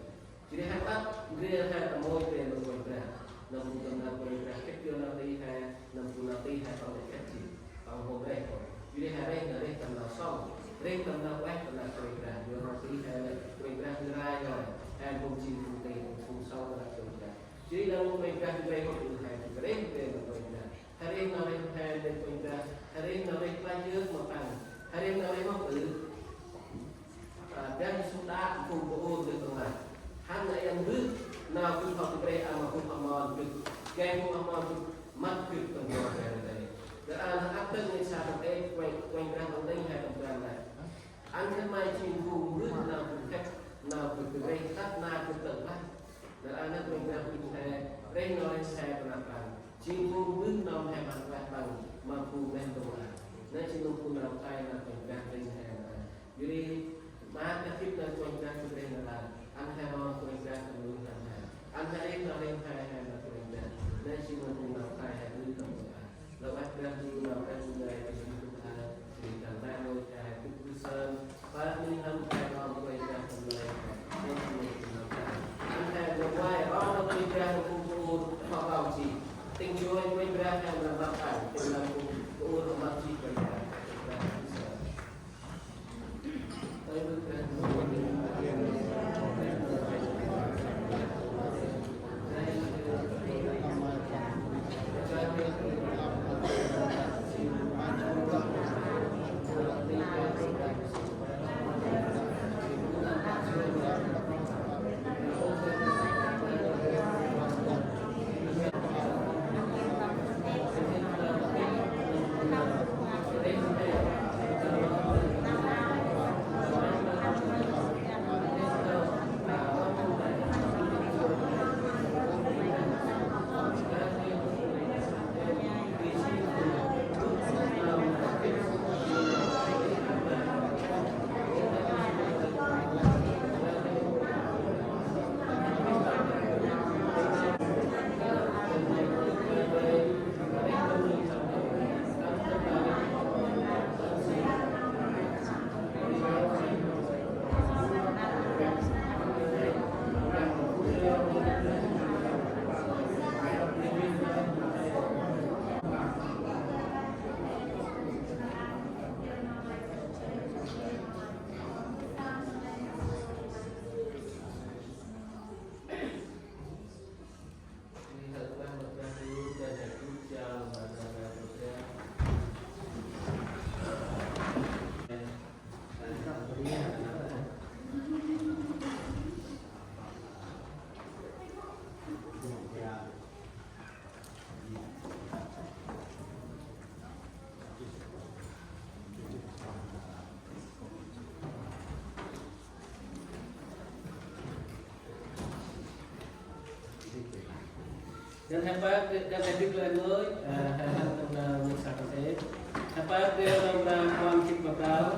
Jêh ri he tât ndrel he ta môi ndrel ma Kôranh Brah. Nâm bu tâm nau Kôranh Brah khât yor nau rêh he, nâm bu nau rêh he păng lĕ khât jêh. Păng hôm rêh ôh. Jêh ri he rêh nau rêh tâm nau sŏng. Rêh tâm nau ueh tâm nau Kôranh Brah. Yor nau rêh he lĕ Kôranh Brah ndrel he. He hôm jêng phung têh, phung sŏng tâm nau Kôranh Brah. Jêh ri nau Kôranh Brah ndrel he, rêh ndrel ma Kôranh Brah. He rêh nau rêh he, rêh Kôranh Brah. He rêh nau rêh klach yơk ma păng. He rêh nau rêh mâm ƀư. A, Brah Yêsu đă phung bu ur dơ̆ tơng lah. Hăn nau yăn mbơh, nau gâp hŏ dâk rêh, a, ma gâp oh mon gâp. Gay gâp oh mon gâp, mât gâp tâm yor Brah nau rêh. Dah a nau ăp tâng ngai sa tâng êp, Kôranh, Kôranh Brah nau rêh he tâm Brah nau. Ăn khân may jêng phung mbơh nau gâp khât, nau gâp dâk rêh, tât nau gâp tâng lah. Dah a nau Kôranh Brah gâp he, Rêh nau rêh he păng năp păng. Jêng phung mbơh nau he măt ueh păng ma phung neh ntu a. Nây jêng nau phung nau khlay nau Kôranh Brah rêh he nau a. Yor ri ma ta khĭt nau Kôranh Brah jêng rêh nau a. Ăn he rom Kôranh Brah tâm nuih nau he. Ăn he rêh nau rêh he he nau Kôranh Brah. Nây jêng nau phung nau khlay he ƀư tâm ntu a. Lŏ ueh Brah Ndu nau Brah Ndu ngai kơ jêng phung he. Jêng tâm nau nô he he ƀư ƀư sơm. Pă mĭn hăm he rom Kôranh Brah tâm nau he. Nô tâm nô tâm nô he. Ăn he nô vay rom nô Kôranh Brah nô phung bu ur hŏ rom jêh. Tĭng joi Kôranh Brah he nô măt he. Tĭng nô phung bu ur hŏ măt jêh Kôranh Brah. Kôranh Brah ƀư sơm. Dâng he pơk, dâng he dâk lĕ ngơi, ơ, he hăn tâm nau mâu sa kơt. He pơk, dâng nau mra kuăm jê̆t ma prao.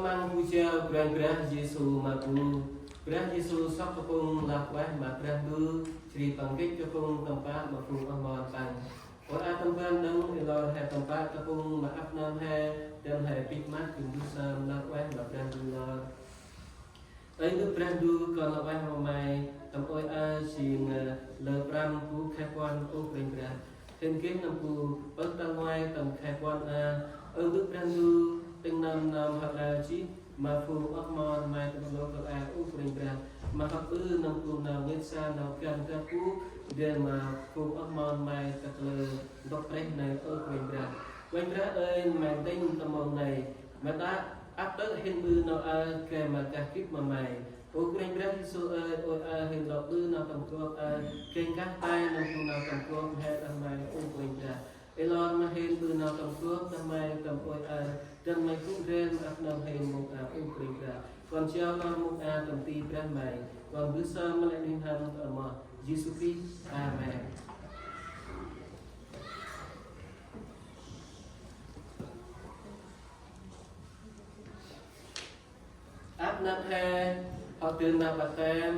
Măng bu jao Kôranh Brah Yêsu ma bu. Brah Yêsu sŏk kơ phung lah ueh ma Brah Ndu, jêh ri Păng gĭt kơ phung tâm pă ma phung oh mon Păng. Ơ a tâm ban đŏng, ê lor he tâm pă kơ phung ma ăp nơm he, dăn he bĭch măt gŭ mbơh sơm lah ueh ma Brah Ndu lor. Ơi Ndu Brah Ndu, kon lah ueh ma May, tâm ôi aơ jêng lơ prăm bu khay puăn, ơ Kôranh Brah. Hên geh nâm bu pơh tal ngoai tâm khay puăn aơ. Ơ Ndu Brah Ndu, tĭng nâm nâm hŏ aơ jêh ma phung oh mon May tâm lô kăl e, ơ Kôranh Brah. Ma hŏ ƀư nâm bu nau ngêt sa nau găn găp bu, dăn ma phung oh mon May ta kalơ ntŭk prêh nây, ơ Kôranh Brah. Kôranh Brah ơi, May ntĭnh tâm mông nây, May ta ăp tơ̆ hên ƀư nau aơ gay ma kah gĭt ma May. Ơ Kôranh Brah Yêsu ơi, ôi aơ hên lŏ ƀư nau tâm kuŏk aơ, gay kah tay nâm bu nau tâm kuŏk he đah May, ơ Kôranh Brah. Ê lor ma hên ƀư nau tâm kuŏk đah May tâm ôi aơ, dăn May gŭ ndrel ma ăp nơm hên mông aơ, ơ Kôranh Brah. Kon jao lor mông aơ tâm ti Brah May, kon mbơh sơm ma lĕ nuih n'hâm ta amoh Yêsu Krist. Amen. Ăp nơm he, hŏ dơn nau baptem,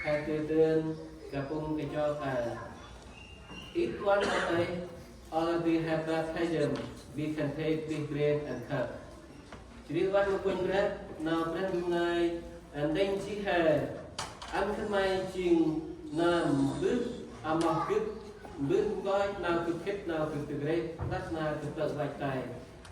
he dơn dơn kapŭng kachok a. It one of us, all of the have baptism, we can take the bread and cup. Jêh ri ueh ma Kôranh Brah, nau Brah Ndu ngơi, ăn ntĭnh jêh he, ăn khân may jêng nơm mbơh amoh gĭt, mbơh nkoch nau gâp khĭt nau gâp dâk rêh, tât nau gâp tơ̆ văch tay.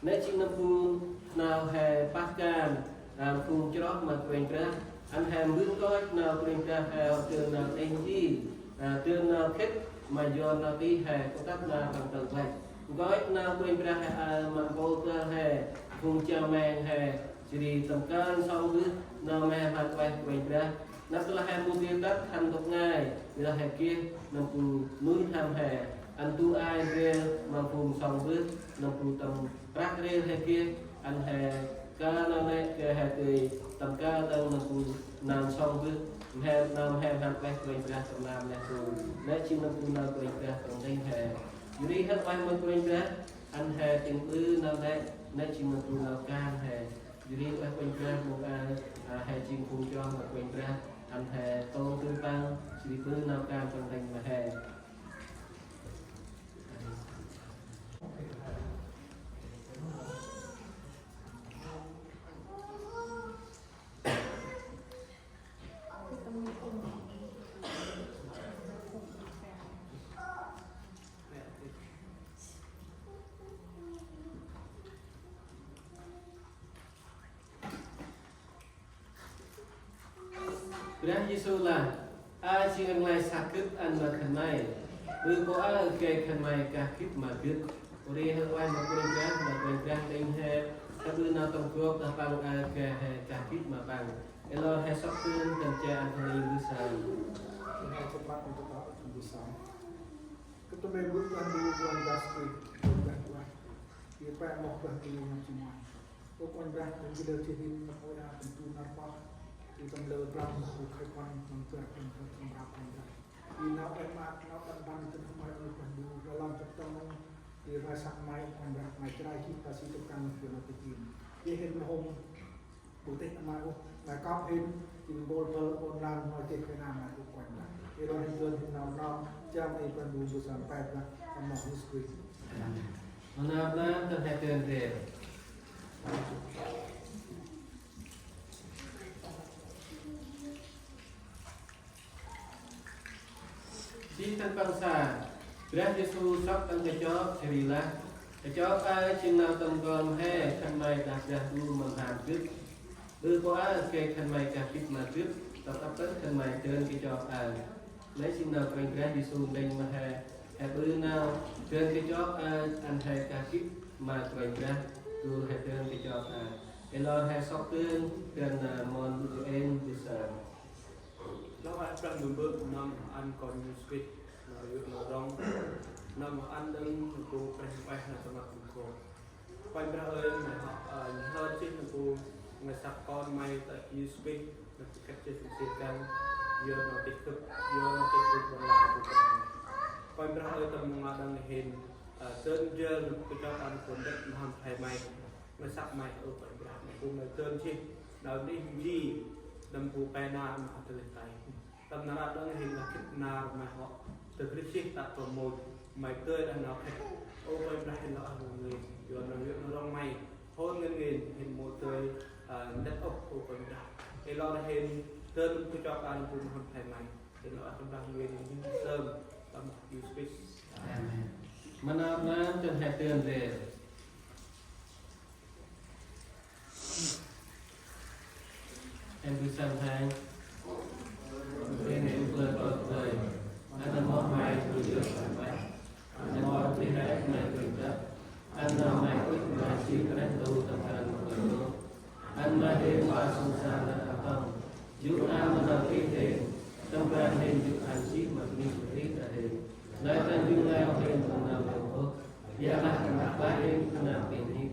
Nê jêng nâm bu nau he pah kan, a, phung chroh ma Kôranh Brah, ăn he mbơh nkoch nau Kôranh Brah he hŏ dơn nau tênh ji, a, dơn nau khĭt ma yor nau tih he, kŏ tât nau Păng tơ̆ văch. Nkoch nau Kôranh Brah he, a, ma mpôl bơh he, phung chiao meng he, jêh ri tâm kan sŏng bơh nau mhe mhan ueh Kôranh Brah. Năp tơlah he mâu dơi tât hăn ntŭk ngai, ƀiălah he geh nâm bu nuih n'hâm he, ăn du ai ndrel ma phung sŏng bơh nâm bu tâm prăk rêl he geh, ăn he kơl nau nĕ gay he dơi tâm kơl đŏng nâm bu nau sŏng bơh, mhe, nau mhe mhan ueh Kôranh Brah tâm lam neh ntu. Nê jêng nâm bu nau Kôranh Brah tâm ntĭnh he. Jêh ri hăn ueh ma Kôranh Brah, ăn he tĭng ƀư nau nĕ, nê jêng nâm bu nau kan he. Jêh ri ueh Kôranh Brah mông aơ, a, he jêng phung chroh ma Kôranh Brah, ăn he tông tưng Păng, jêh ri ƀư nau kan tâm ntĭnh ma he. Brah Yêsu lah: Aơ jêng nglay săk gâp ăn ma khân may. Ƀư pô aơ gay khân may kah gĭt ma gâp. Ri he ueh ma Kôranh Brah, ma Kôranh Brah ntĭnh he, he ƀư nau tâm kuŏk đah Păng aơ gay he kah gĭt ma Păng. Ê lor he sŏk dơn tâm che ăn khân may mbơh sơm. Gâp tâm ban mbơh Brah Ndu, Brah Ndu, Brah Ndu, Brah Ndu. Ơ Kôranh Brah, tâm jêh lơ jêh ri nau ôi aơ tâm tu nar pah, ri tâm lơ prăm, ri khay puăn, tâm bar puăn, tâm prăm puăn. Ri nau ueh ma, nau tâm ban, tâm khân may, ơ Brah Ndu, lơ lăm tâm tâm, ri nau săk may, Kôranh Brah, may chrai jêh ta si tâm kan, ri nau tĭng. Ri hên ma hôm, bu têh ma ôh, may kŏp hên, ri mpôl băl ôn lan, may têh khay nau may ôh, Kôranh Brah. Ri nau hên dơn hên nau nau, jam ê Brah Ndu, bu sơm păi Brah, tâm amoh Yêsu Krist. Amen. Mâu nơm nơm tâm he dơn dơn. Jêh tât păng sa, Brah Yêsu sŏk tât kachok jêh ri lah: Kachok aơ jêng nau tâm n'gom he, khân may đah Brah Ndu ma mham gâp. Ƀư pô aơ gay khân may kah gĭt ma gâp, tâm ăp tât khân may dơn kachok aơ. Nê jêng nau Kôranh Brah Yêsu ntĭnh ma he, he ƀư nau dơn kachok aơ ăn he kah gĭt ma Kôranh Brah, dôl he dơn kachok aơ. Ê lor he sŏk dơn, dơn, a, mon bu ên bu sa. Lah ueh Brah Ndu mbơh, nơm ăn Kon Yêsu Krist nau yô̆ nau rŏng, nơm ăn đŏng nâm bu prêh ueh nau tâm rnglăp tâm rkô̆. Kôranh Brah ơi, may hŏ, ơ, nhhơr jêh nâm bu nglay săk Kon may ta Yêsu Krist, nâm bu khât jêh tâm sêr kăn, yor nau têh gâp, yor nau têh gâp ƀon lan bu Kôranh. Kôranh Brah ơi, tâm mông aơ đŏng hên, ơ, dơn jêl nâm bu kachok ăn kon dăp n'hâm he may, nglay săk may, ơ Kôranh Brah may. Bu May dơn jêh nau nđih nji đah bu pe nar ma tơlơi tay. Tâm nar aơ đŏng hên lah khĭt nar May hŏ tơkrih jêh ta kơ mâu May dơi đah nau khĭt. Ơ Kôranh Brah, hên lah ah ngăn ngên, yor nau yơk nau rŏng May hŏ ngăn ngên, hên mâu dơi, ơ, nđâp ôh, ơ Kôranh Brah. Ê lor hên dơn bu chok ăn bu mâu hăn phe May. Hên lah ah Kôranh Brah ngăn ngên, hên sơm tâm Yêsu Krist. Amen. Ma nau nar chăn he dơn rêl. Em bu sanh hang. Em bu bơ̆ bơ̆ bơ̆. Ăn nau moh May bu yơk sanh bơh. Ăn nau moh bu hek May bu dăp. Ăn nau May ŭch May si kreh tu tâm ban ma bơ̆. Ăn May hên ba sông sa năp a tong. Yô̆ ăn ma nau kih hên. Tâm ban hên yô̆ ăn si ma bơ̆ ni bơ̆ ri ta hên. Lai tâm yô̆ lai hên tâm nau yô̆ ôh. Biă lah tâm ban hên tâm nau kih hên.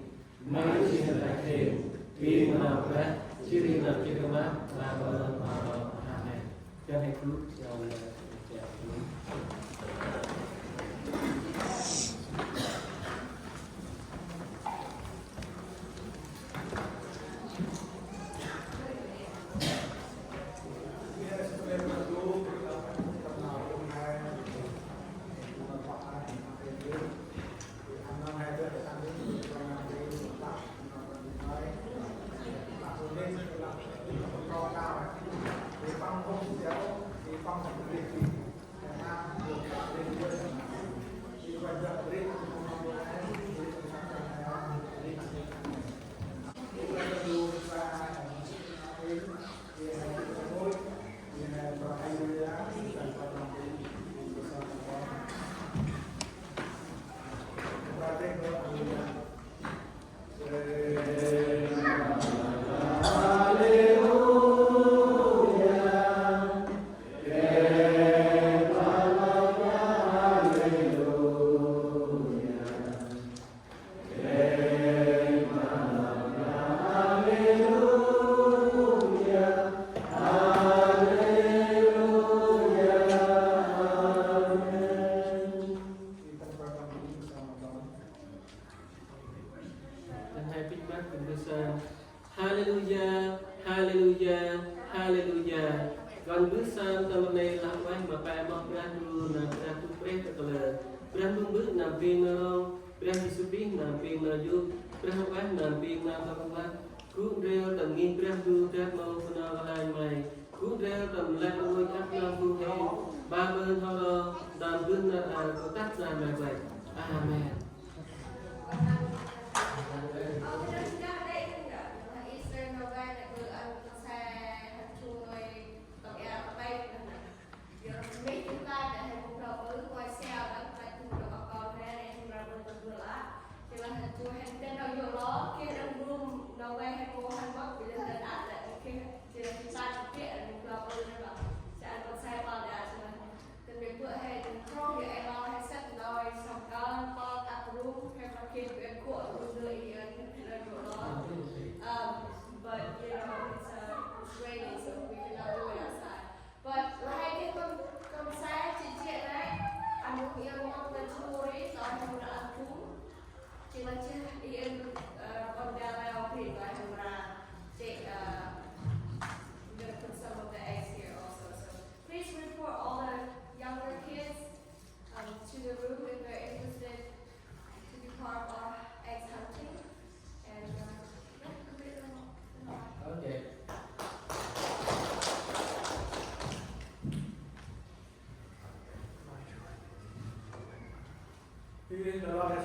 May jêng nau hên, bi ma nau brah, jêh ri nau jêh ma, ma nau nau nau. Amen. Cho hên gŭ, cho hên gŭ. Hên he pĭt măt, gŭ mbơh sơm. Haleluya, haleluya, haleluya. Gŭ mbơh sơm tâm ban nây lah ueh ma pe moh Brah Ndu, nơm Brah Ndu prêh ta kalơ. Brah Ndu Mbơ̆ nơm bêng nơm rŏng, Brah Yêsu Krist nơm bêng nơm yô̆, Brah Huêng Ueh nơm bêng nơm tâm rnglăp. Gŭ ndrel tâm ngih Brah Ndu, drăp mâu nau kơl lanh May. Gŭ ndrel tâm lĕ rngôch ăp nơm phung hên, ba bơ̆ n'ho ro, tâm bơh nar aơ, kơtăp nar May văch. Amen. Tâm ban bơ̆ he dâng krong, yor ê lor he sât nau sông kơl, pâl ăp rŭng, he mra geh bơh kuŏ rŭng dơ i ơ, he dâng rŭng lor. Um, but, you know, it's, uh, it's raining, so we cannot do it outside. But lah he geh kon, kon se jê̆ jê̆ nây, ăn rŭng i ơ mât ta jêh ri, tâo he mra ăn rŭng. Jêh lah jêh i ơ, uh, kon dal rao bri, tâo he mra jê̆, uh, I'm gonna put some of the eggs here also, so. Please report all the younger kids, um, to the room if they're interested to be part of our eggs hunting. And, uh, yeah, complete them all. Okay. Hi, ê lor he